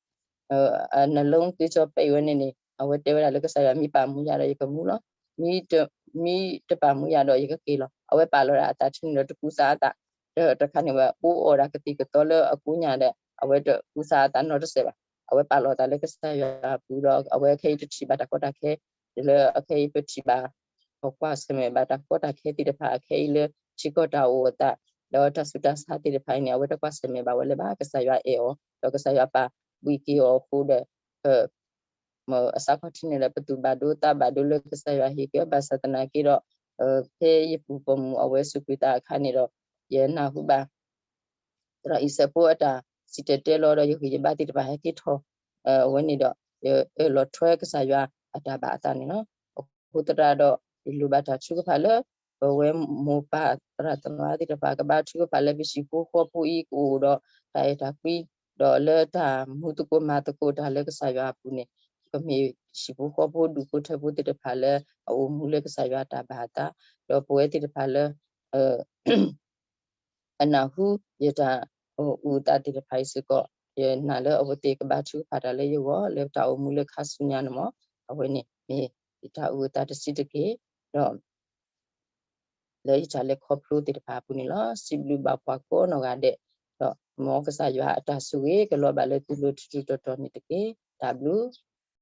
နလုံးသွေးကြောပိတ်ဝဲန့ၣ်န့ၣ် အဝဲတဲဝဲဒၣ်လၢကစၢ်ယွၤမ့ၢ်ပာ်မူယၤဒီးယကမူလီၤ. မ့ၢ်တပာ်မူယၤဒီးယကက့ၤလီၤ. အဝဲပာ်လီၤဒၣ်အသးထံၣ်န့ၣ်ဒီးတကူစါအသး, ဒီးတခါန့ၣ်ဝဲအိၣ်အီၣ်ဒၣ်ကသံၣ်ကသီလၢအကိးညါဒီး အဝဲတကူစါအသးနီတစဲးဘၣ်. အဝဲပာ်လီၤအသးလၢကစၢ်ယွၤအပူၤဒီး အဝဲခဲအံၤတထံၣ်ဘၣ်တၢ်ကီတၢ်ခဲ လၢအခဲအံၤပထံၣ်ဘၣ် ပကွၢ်ဆၢၣ်မဲာ်ဘၣ်တၢ်ကီတၢ်ခဲသ့ၣ်တဖၣ်အခဲအံၤလၢ ထံကီၢ်တၢ်အိၣ်အသး ဒီးတၢ်ဆူးတၢ်ဆါသ့ၣ်တဖၣ်အံၤန့ၣ် အဝဲတကွၢ်ဆၢၣ်မဲာ်ဘၣ်ဝဲလၢၤဘၣ်. ကစၢ်ယွၤအဲၣ်အီၤ ဒီးကစၢ်ယွၤပာ်ဘှံးက့ၤအီၤအဃိဒီး အစးခီၣ်ထံးန့ၣ်ဒီး ပသူၣ်ဘၣ်ဒိသးဘၣ်ဒိလၢကစၢ်ယွၤဟ့ၣ်က့ၤအီၤ ဘၣ်ဆၣ်သနာ်က့ဒီး ဖဲယပူၤပိာ်မုၣ်အဝဲစူးကွံာ်သးအခါန့ၣ်ဒီး ယနၢ်ဟူဘၣ် သရၣ်အံၤစဲးဖိအတၢ်စံၣ်တဲၤတဲလီၤဒီး ယဂံၢ်ယဘါသ့ၣ်တဖၣ်ဟဲက့ၤထီၣ် အဝဲန့ၣ်ဒီး ယအၢၣ်လီၤထွဲကစၢ်ယွၤအတၢ်ဘၣ်အသးန့ၣ်လီၤ. အဃိသတးဒီး ယလိၣ်ဘၣ်တၢ်ထုကဖၣ်လၢ ပဝဲမိၢ်ပၢ်သရၣ်သမါသ့ၣ်တဖၣ် ကဘါထုကဖၣ်လၢပဟံၣ်ဖိဃီဖိအံၤကအိၣ်ဒီး တၢ်အဲၣ်တၢ်ကွံ ဒီးလၢတၢ်မူသကိးမၤသကိးတၢ်လၢကစၢ်ယွၤအပူၤန့ၣ် ကမ့ၢ်ဟံၣ်ဖိဃီဖိဒူၣ်ဖိထၢဖိသ့ၣ်တဖၣ်လၢအအိၣ်မူလၢကစၢ်ယွၤတၢ်ဘၣ်အသး, ဒီးပဝဲသ့ၣ်တဖၣ်လၢ အနၢ်ဟူယတၢ်အုၣ်အသးသ့ၣ်တဖၣ်အံၤစ့ၢ်ကီး ယနာ်လၢအဝဲသ့ၣ်ကဘါထုကဖၣ်တၢ်လၢယဂီၢ် လၢတၢ်အိၣ်မူလၢခါဆူညါန့ၣ်မး, အဝဲန့ၣ်မ့ၢ်ယတၢ်အုၣ်အသးတဆံးတက့ၢ်, ဒီး လၢယတၢ်လဲၤခီဖျိသ့ၣ်တဖၣ်အပူၤန့ၣ်လီၤ. စံးဘျုးဘၣ်ပှၤကိးနီၢ်ဂၤဒဲး, ဒီးမ်ကစၢ်ယွၤအတၢ်ဆိၣ်ဂ့ၤကလီၤဘၣ်လၢသုလိၤထူးထူးတီၤတီၤန့ၣ်တက့ၢ်. တၢ်ဘျုး